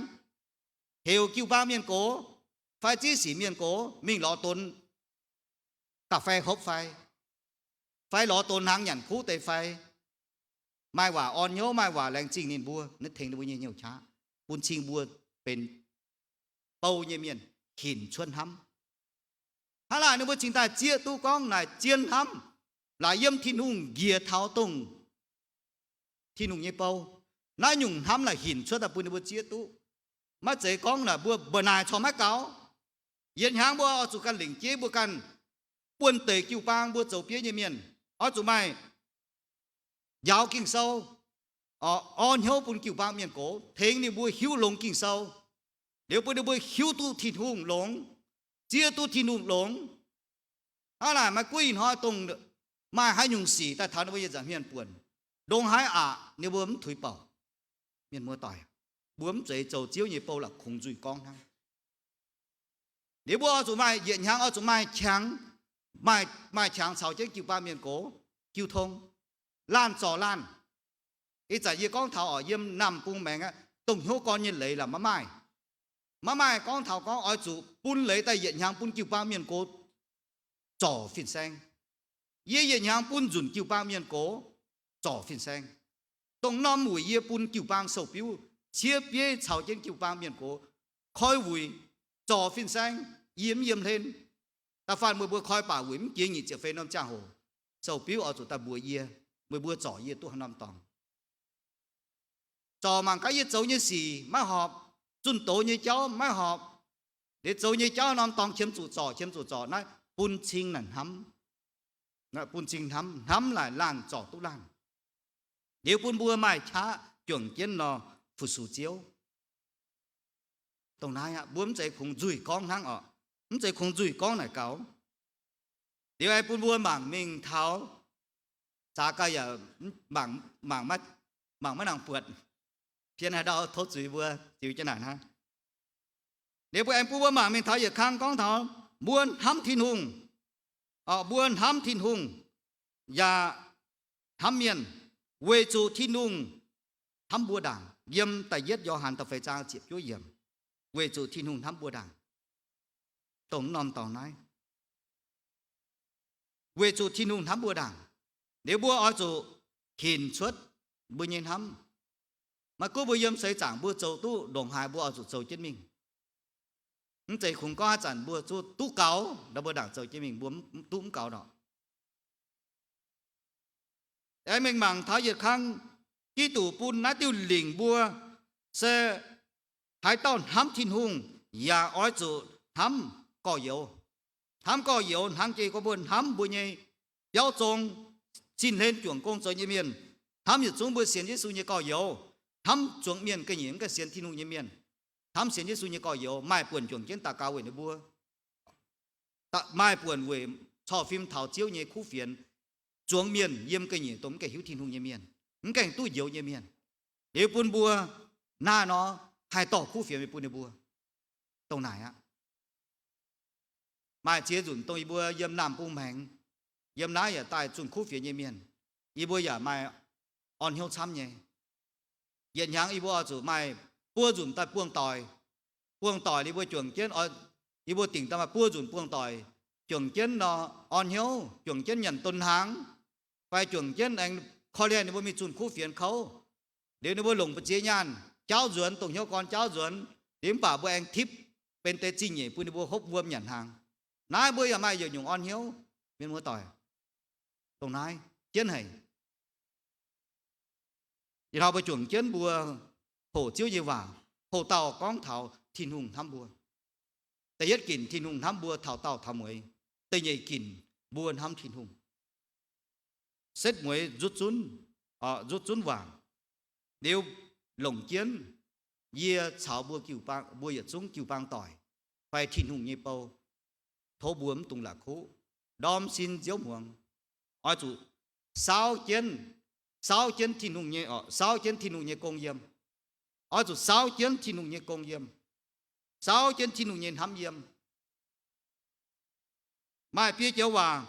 heuc jiu-baang mienh gox fai ziex sic mienh gox mingh lorz donx ga'fei hopv fai, fai lorz donx hnaangx nyanc kuv deix fai, maaih waac orn hnyouv, maaih waac laengz zingh ninh mbuo, naaiv tengx ninh mbuo nyei hnyouv qaqv, bun cing mbuo benx bou nyei mienh hinc cuotv hnamv. Hnangv naaic ninh mbuo cingx daaih zieqv duqv gorngv naaic zien hnamv laaix yiem Tin-Hungh njiec taux dongh Tin-Hungh nyei bou. Naaiv nyungc hnamv naaic hinc cuotv daaih bun ninh mbuo zieqv duqv. Maiv zeiz gorngv naaic mbuo mbu'naaic corc maiv gaux. Yietc hnyangx mbuo oix zuqc ganh lingc jeiv, mbuo ganh buonv-deic jiu-baang, mbuo zoux bieiv nyei mienh oix zuqc maaih njaaux Ging-Sou, orn hnyouv bun jiu-baang mienh gox, tengx ninh mbuo hiuv longx Ging-Sou, liuz bun ninh mbuo hiuv duqv Tin-Hungh longx, zieqv duqv Tin-Hungh longx. Hnangv naaic maiv gunv ih hnoi dongh maaih haaix nyungc sic daaih taux ninh mbuo nyei nza'hmien buonc, ndongc haaix aqc ninh mbuo mv tuix bouc. Mienh muoz-doic, mbuo mv zeiz zoux Ziouv nyei bou la'kungx nzuih gorngv hnangv. Liuz mbuo oix zuqc maaih yietc hnyangx oix zuqc maaih qangx, maaih, maaih qangx caux jienv jiu-baang mienh gox, jiu tong, laanh zorc laanh. Ih zanc yie gorngv taux oc, yiem Naamh Bung Maengx aqv, dongh hnyouv gorn nyei leiz la'maah maiv maaih. Maiv maaih gorngv taux gorngv oix zuqc bun leiz daaih yietc hnyangx bun jiu-baang mienh gox zorc fin-saeng. Yie yietc hnyangx bun nzunc jiu-baang mienh gox zorc fin-saeng. Dongh norm wuic yie bun jiu-baang sou-biuv, ciev bieiv caux jienv jiu-baang mienh gox koi wuic zorc fin-saeng, yie mv yiem hlen. Da'faanh meih mbuo koi baac wuic mv jiex nyic ziepc feix norm ziangh hoc, sou-biuv oix zuqc daaih mbuox yie, meih mbuo zorc yie duqv haaix norm dorngx. Zorc mangc gaax yie zoux nyei sic maiv horpc, zunh doz nyei jauv maiv horpc, liuz zoux nyei jauv norm dorngx qiemx zuqc zorc, qiemx zuqc zorc. Naaiv bun cing naaic hnamv, bun cing hnamv, hnamv naaic laanh zorc duqv laanh. Liuz bun mbuo maaih qaqv juangc jienv nor fu-sux Ziouv. Dongh naaiv aqv, mbuo mv zeiz kungx nzuih gorngv hnangv oc. Mv zeiz kungx nzuih gorngv naaic gaux. Liuz aengx bun mbuo mangc mingh taux, zaax gau yaac mangc, mangc maiv, mangc maiv nangc buatc, pien haaix ndau tov zuiz mbuo ziux jienv naaic hnangv. Liuz mbuo aengx bun mbuo mangc mingh taux yietc kang gorngv taux mbuo hnamv Tin-Hungh, mbuo hnamv Tin-Hungh yaac hnamv mienh, weic zuqc Tin-Hungh hnamv mbuo ndaangc. Yiem da'yietv Yo^han da'feix zaang ziepc juov yiemc, weic zuqc Tin-Hungh hnamv mbuo ndaangc. Dongh norm dorngx naaiv, weic zuqc Tin-Hungh hnamv mbuo ndaangc, liuz mbuo oix zuqc hinc cuotv mbuo nyei hnamv. Maiv gunv mbuo yiem seix zaangc mbuo zoux duqv ndongc haaix, mbuo oix zuqc zoux jienv mingh. Mv zeiz kungx gorngv haaix zanc mbuo duqv gaux, mbuo ndaangc zoux jienv mingh, mbuo duqv mv gaux nor. Aengx mingh mangc taux yietc kang, Giduc bun naaiv diuh lingc mbuo se haaix dauh hnamv Tin-Hungh yaac oix zuqc hnamv gorx-youz. Hnamv gorx-youz hnangv jiex gorngv mbuo hnamv mbuo nyei biauv zong, sin hlen juangc gong zoux nyei mienh, hnamv yietc zungv mbuo sienx Yesu nyei gorx-youz, hnamv zuangx mienh ga'nyiec mv gaengh sienx Tin-Hungh nyei mienh, hnamv sienx Yesu nyei gorx-youz, maaih buonc juangc jienv daux gaux weic ninh mbuo, maaih buonc weic corc fim taux Ziouv nyei kuv fienx, zuangx mienh yiem ga'nyiec dongh mv gaengh hiuv Tin-Hungh nyei mienh, mv gaengh duqv njoux nyei mienh. Liuz bun mbuo naaiv nor haih dorh kuv fienx bun ninh mbuo. Dongh naaic aqv. Maaih ziex nzunc dongh yie mbuo yiem Naamh Bung Maengx, yiem naaiv yaac daaih zunh kuv fienx nyei mienh, yie mbuo yaac maaih orn hnyouv camv nyei. Yietc hnyangx yie mbuo oix zuqc maaih buo nzunc daaih buangh doic. Buangh doic yie mbuo juangc jienv, yie mbuo dingc daaih maaih buo nzunc buangh doic, juangc jienv nor orn hnyouv, juangc jienv nyanc don hnaangx, fai juangc jienv aengx korv-lienh ninh mbuo mingh zunh kuv fienx kouv. Liuz ninh mbuo longc mbu'ziex nyaanh jaauv nzuonx, dongh hnyouv gorn jaauv nzuonx, liuz mv baac mbuo aengx tipv benx deix zingh nyeic bun ninh mbuo hopv wuom nyanc hnaangx. Naaiv mbuo yaac maaih yietc nyungc orn hnyouv, mienh muoz-doic. Dongh naaiv jienv haic. Ih hnoi mbuo juangc jienv mbuo hoqc Ziouv nyei waac, hoqc dauh gorngv taux Tin-Hungh hnamv mbuo. Da'yietv ginc Tin-Hungh hnamv mbuo taux daauh taux mueiz. Da'nyeic ginc mbuo hnamv Tin-Hungh. Setv mueiz nzutv zunv, nzutv zunv waac, liuz longc jienv yie caux mbuo jiu-baang, mbuo yietc zungv jiu-baang doic fai Tin-Hungh nyei bou, tov mbuo mv dungx la'kuqv, ndorm sin nziouv hmuangx, oix zuqc saauv jienv, saauv jienv Tin-Hungh nyei, saauv jienv Tin-Hungh nyei gong yiem. Oix zuqc saauv jienv Tin-Hungh nyei gong yiem, saauv jienv Tin-Hungh nyei hnamv yiem. Maaih biei joux waac.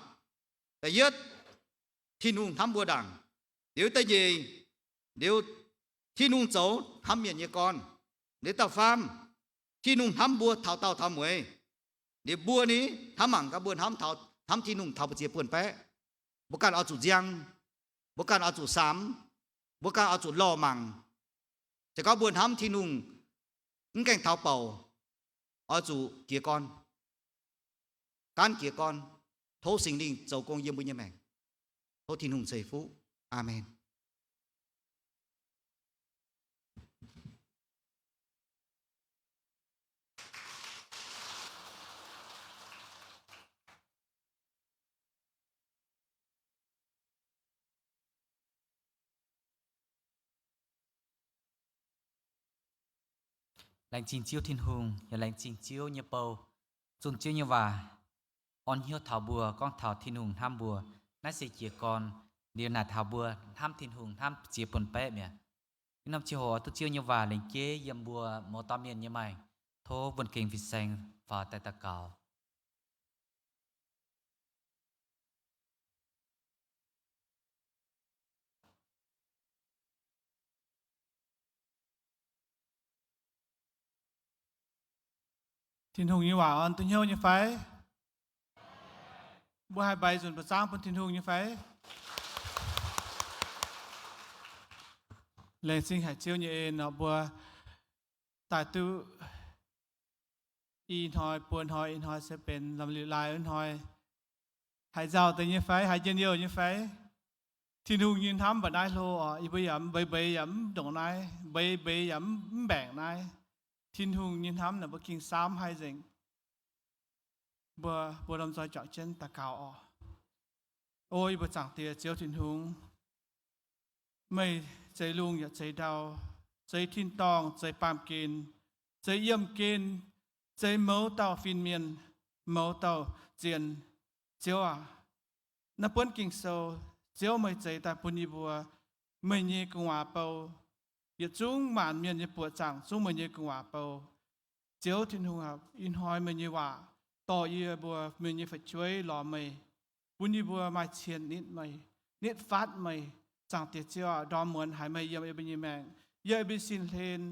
Da'yietv, Tin-Hungh hnamv mbuo ndaangc. Liuz da'nyeic, liuz Tin-Hungh zoux hnamv mienh nyei gorn. Liuz da'faam, Tin-Hungh hnamv mbuo taux daauh taux mueiz. Liuz mbuo ni, hnamv mangc gaax mbuo hnamv taux, hnamv Tin-Hungh taux mbu'ziex buonc baeqv. Mbuo ganh oix zuqc nziang, mbuo ganh oix zuqc samx, mbuo ganh oix zuqc lorh mangc. Se gorngv mbuo hnamv Tin-Hungh mv gaengh taux bouc, oix zuqc jiez gorn, gaanv jiez gorn. Tov Singx Lingh zoux gong yiem mbuo nyei maengc. Tov Tin-Hungh ceix fuqv. Aamen. Laengz zingh Ziouv Tin-Hungh, yaac laengz zingh Ziouv nyei bou, zunh Ziouv nyei waac orn hnyouv taux mbuo, gorngv taux Tin-Hungh hnamv mbuo. Naaiv se jiez gorn liuz naaic taux mbuo hnamv Tin-Hungh hnamv ziex buonc baeqv mi'aqv. Ih norm ziangh hoc duqv Ziouv nyei waac lengc jeiv yiem mbuo mouz dauh mienh nyei maengc. Tov mbuo gengh fin-saeng faaux daaih daux gaux. Tin-Hungh nyei waac orn duqv hnyouv nyei fai? Mbuo haih mbeix nzunc ba'zangv bun Tin-Hungh nyei fai? Laengz zingh haic Ziouv nyei en nor, mbuo daaih duqv i hnoi buo hnoi, ih hnoi se benx lomh liuc laai wuov hnoi. Haiz nzauh deix nyei fai? Haiz njien-youh nyei fai? Tin-Hungh nyei hnamv mba'naaiv hlo oc. Yie mbuo yaac mbeix mbeix yaac mv ndongc naaiv, mbeix mbeix yaac mv mbaengc naaiv. Tin-Hungh nyei hnamv naaic mbuo ging saamv haih nzengc. Mbuo, mbuo lomh nzoih juangc jienv daux gaux oc. O yie mbuo Zaangc Diex Ziouv Tin-Hungh, meih zeix lungh yaac zeix ndau, zeix tin-dorngh, zeix baamh gen, zeix yiemh gen, zeix mouz dauh fin-mienh, mouz dauh zien. Ziouv aac, naaiv buonv Ging-Sou, Ziouv meih zeix daaih bun yie mbuo meih nyei gu'nguaaz bou, yietc zungv maanc mienh nyei buoqc zaangc zungv meih nyei gu'nguaaz bou. Ziouv Tin-Hungh aac, ih hnoi meih nyei waac dorh yie mbuo, meih nyei fu'jueiv lorz meih, bun yie mbuo maaih cien nitv meih, nitv fatv meih. Zaangc Diex Ziouv aac, ndorm muonz haiz meih yiem yie mbuo nyei maengc, yiem yie mbuo sin hlen.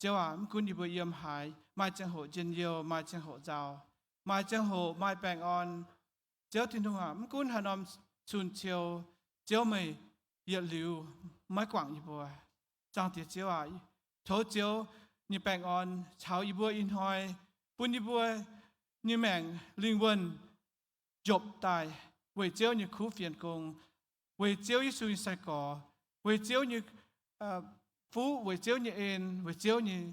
Ziouv aac, mv gunv yie mbuo yiem haaix, maaih ziangh hoc njien-youh, maaih ziangh hoc nzauh, maaih ziangh hoc maaih baengh orn. Ziouv Tin-Hungh aac, mv gunv haaix norm cun-ciou, Ziouv meih yietc liuz maiv guangc yie mbuo. Zaangc Diex Ziouv aac, tov Ziouv nyei baengh orn caux yie mbuo ih hnoi, bun yie mbuo nyei maengc lingh wuonh njopv daaih weic Ziouv nyei kuv fienx gong, weic Ziouv Yesu nyei sai-gorx, weic Ziouv nyei fuqv, weic Ziouv nyei en, weic Ziouv nyei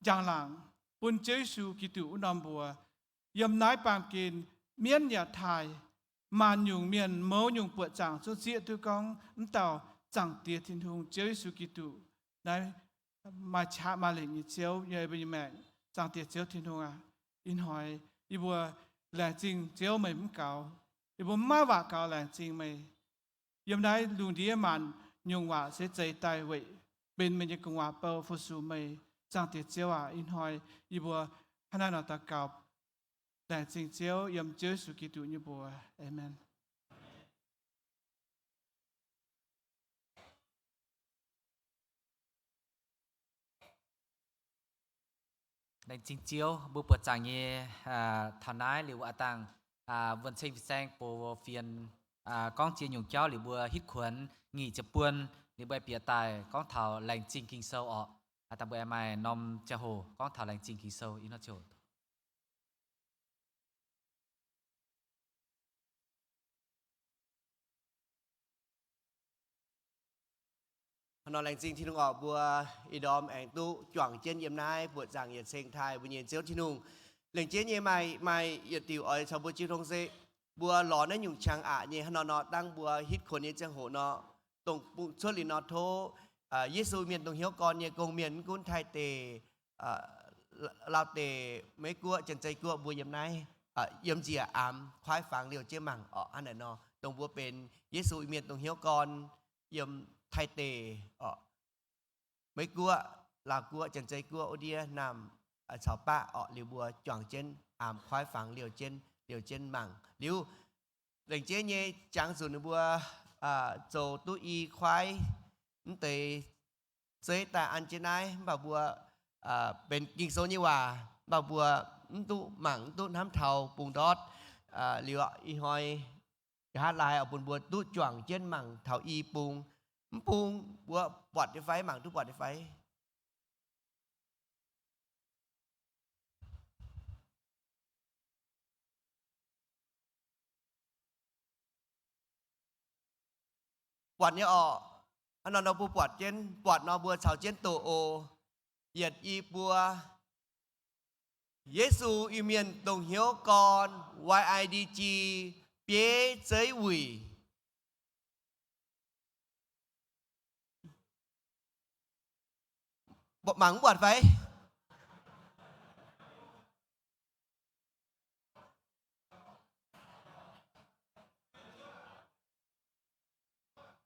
njang-laangc, bun Ziouv Yesu Giduc wuov norm mbuox yiem naaiv baamh gen mienv yaac taaih, maanc nyungc mienh mouz nyungc buoqc zaangc zungv zieqv duqv gorngv mv dauh Zaangc Diex Tin-Hungh Ziouv Yesu Giduc naaiv maaih qaqv maaih lengc nyei Ziouv yiem yie mbuo nyei maengc. Zaangc Diex Ziouv Tin-Hungh aac, ih hnoi yie mbuo laengz zingh Ziouv meih mv gaux, yie mbuo maiv waac gaux laengz zingh meih. Yiem naaiv lungh ndiev maanc nyungc waac se zeix daaih weic benx meih nyei gu'nguaaz bou fu-sux meih. Zaangc Diex Ziouv aac, ih hnoi yie mbuo hnangv naaiv nor daux gaux, laengz zingh Ziouv yiem Ziouv Yesu Giduc nyei mbuox. Aamen. Laengz zingh Ziouv, mbuo buoqc zaangc nyei taux naaiv liuz aqv dangh, wuonh ceng fin-saeng box fienx gorngv ziex nyungc jauv liuz mbuo hitv kuonx nyic ziepc buon liuz mbuo bieqc daaih gorngv taux laengz zingh Ging-Sou orqc. Aqv dangh mbuo aengx maaih norm ziangh hoc gorngv taux laengz zingh Ging-Sou i nor ziouc Hnangv nor laengz zingh Tin-Hungh orqc, mbuo ih ndorm aengx duqv juangc jienv yiem naaiv buoqc zaangc yietc ceng taaih mbuo nyei Ziouv Tin-Hungh. Lengc jeiv nyei maaih, maaih yietc diuc oix caux mbuo jiu tong se mbuo lorz naaiv nyungc qangx aqc nyei hnangv nor nor, dangh mbuo hitv kuonx nyei ziangh hoc nor, dongh bungx cuotv liuz nor tov Yesu Mienh dongh hnyouv gorn nyei gong-mienh mv gunv Taiv deic, Laauv deic, Meiv Guoqv, Janx-Zei Guoqv mbuo yiem naaiv, yiem njiec aamx kuaaiv fangx liouh jienv mangc orqc. Hnangv naaic nor, dongh mbuo benx Yesu Mienh dongh hnyouv gorn yiem Taiv deic orqc, Meiv Guoqv, Laauv Guoqv, Janx-Zei Guoqv wuov ndiev naamh caux baqv orqc, liuz mbuo juangc jienv aamx kuaaiv fangx liouh jienv, liouh jienv mangc liuz, lengc jeiv nyei jangx nzunc ninh mbuo zoux duqv i kuaaiv mv deix zeiv daaih an jienv naaiv, mv baac mbuo benx Ging-Sou nyei waac, mv baac mbuo mv duqv mangc, mv duqv hnamv taux bungx ndortv. Liuz ih hnoi nqa'haav laai oix bun mbuo duqv juangc jienv mangc taux i bung. Mv bung mbuo buatc nyei fai? Mangc duqv buatc nyei fai? Buatc nyei orqc? Hnangv nor nor mbuo buatc jienv, buatc nor mbuo caux jienv doqc oc. Yietc i buo. Yesu Iu-Mienh Dongh Hnyouv Gorn, Y I D G, bieiv zeiv wuic. Mangc mv buatc fai?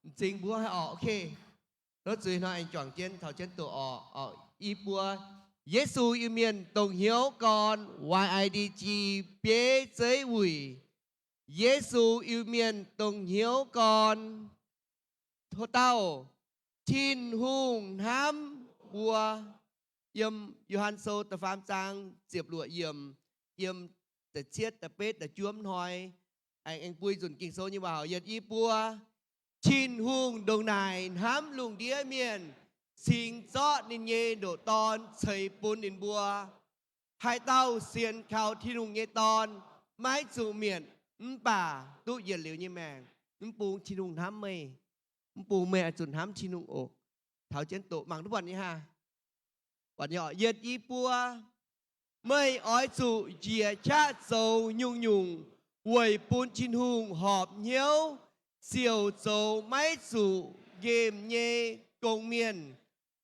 M'zing mbuo haih orqc, ok. Nor zuiz hnoi aengx juangc jienv taux jienv doqc orqc. I buo, Yesu Iu-Mienh Dongh Hnyouv Gorn, Y I D G, bieiv zeiv wuic. Yesu Iu-Mienh Dongh Hnyouv Gorn. Tov dauh, Tin-Hungh hnamv mbuo. Yiem Yo^han Sou da'faam zaang ziepc luoqc yiemc, yiem da'cietv, da'betv, da'juov hnoi, aengx, aengx bui nzunc Ging-Sou nyei waac. Yietc i buo, Tin-Hungh ndongc naaic hnamv lungh ndiev mienh, cingx zorqv ninh nyei ndoqc Dorn ceix bun ninh mbuo. Haaix dauh sienx kaux Tin-Hungh nyei Dorn maiv zuqc mietc, mv baac duqv yietc liuz nyei maengc. Mv bung Tin-Hungh hnamv meih, mv bung meih oix zuqc hnamv Tin-Hungh oc. Taux jienv doqc, mangc duqv buatc nyei haah? Yietc i buo, meih oix zuqc njiec qaqv zoux nyungc-nyungc weic bun Tin-Hungh horpc hnyouv, ziouc zoux maiv zuqc nqemh nyei gong-mienh,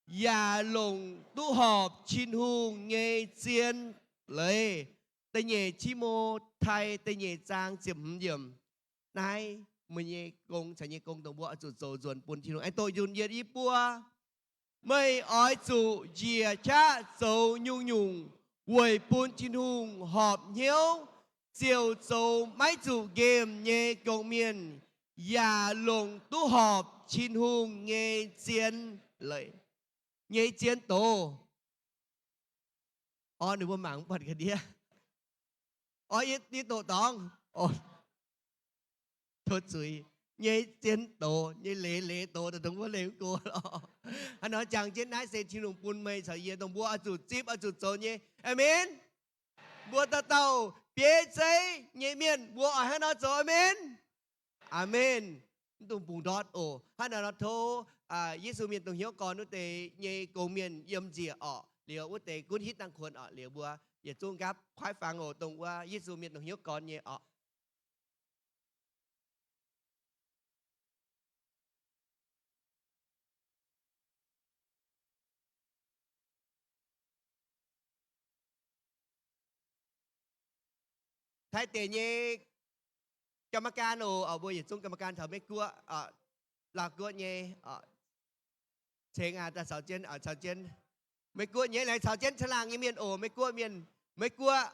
yaac longc duqv horpc Tin-Hungh nyei zien leiz. Da'nyeic Ti^mo^tai da'nyeic zaang ziepc hmz yiemc. Naaiv meih nyei gong, caux nyei gong dongh mbuo oix zuqc zoux nzuonx bun Tin-Hungh. Aengx doqc nzunc yietc i buo. Meih oix zuqc njiec qaqv zoux nyungc-nyungc weic bun Tin-Hungh horpc hnyouv, ziouc zoux maiv zuqc nqemh nyei gong-mienh, yaac longc duqv horpc Tin-Hungh nyei zien leiz. Nyei zien doz. Orv, ninh mbuo mangc mv buatc ga'ndiev. Orv, yie doqc dorngx. Tov zuiz. Nyei zien doz, nyei leiz, leiz doz dongh mbuo leih mv go lorqc. Hnangv nor jangx jienv naaiv se Tin-Hungh bun meih caux yie, dongh mbuo oix zuqc zipv, oix zuqc zoux nyei. Aamen. Mbuo dauh dauh bieiv zeiv nyei mienh, mbuo oix hnangv nor zoux. Aamen. Aamen. Mv dungx bungx ndortv oc. Hnangv nor nor tov Yesu Mienh Dongh Hnyouv Gorn wuov deix nyei gong-mienh yiem njiec orqc. Liuz wuov deix gunv hitv dangh kuonx orqc. Liuz mbuo yietc zungv nqaapv kuaaiv fangx oc, dongh wuov Yesu Mienh Dongh Hnyouv Gorn nyei orqc. Taiv deic nyei กรรมการ oc, mbuo yietc zungv กรรมการ taux Meiv Guoqv, Laauh Guoqv nyei, ceng daaih caux jienv, caux jienv Meiv Guoqv nyei, laengz caux jienv caangh laangh nyei mienh oc, Meiv Guoqv mienh, Meiv Guoqv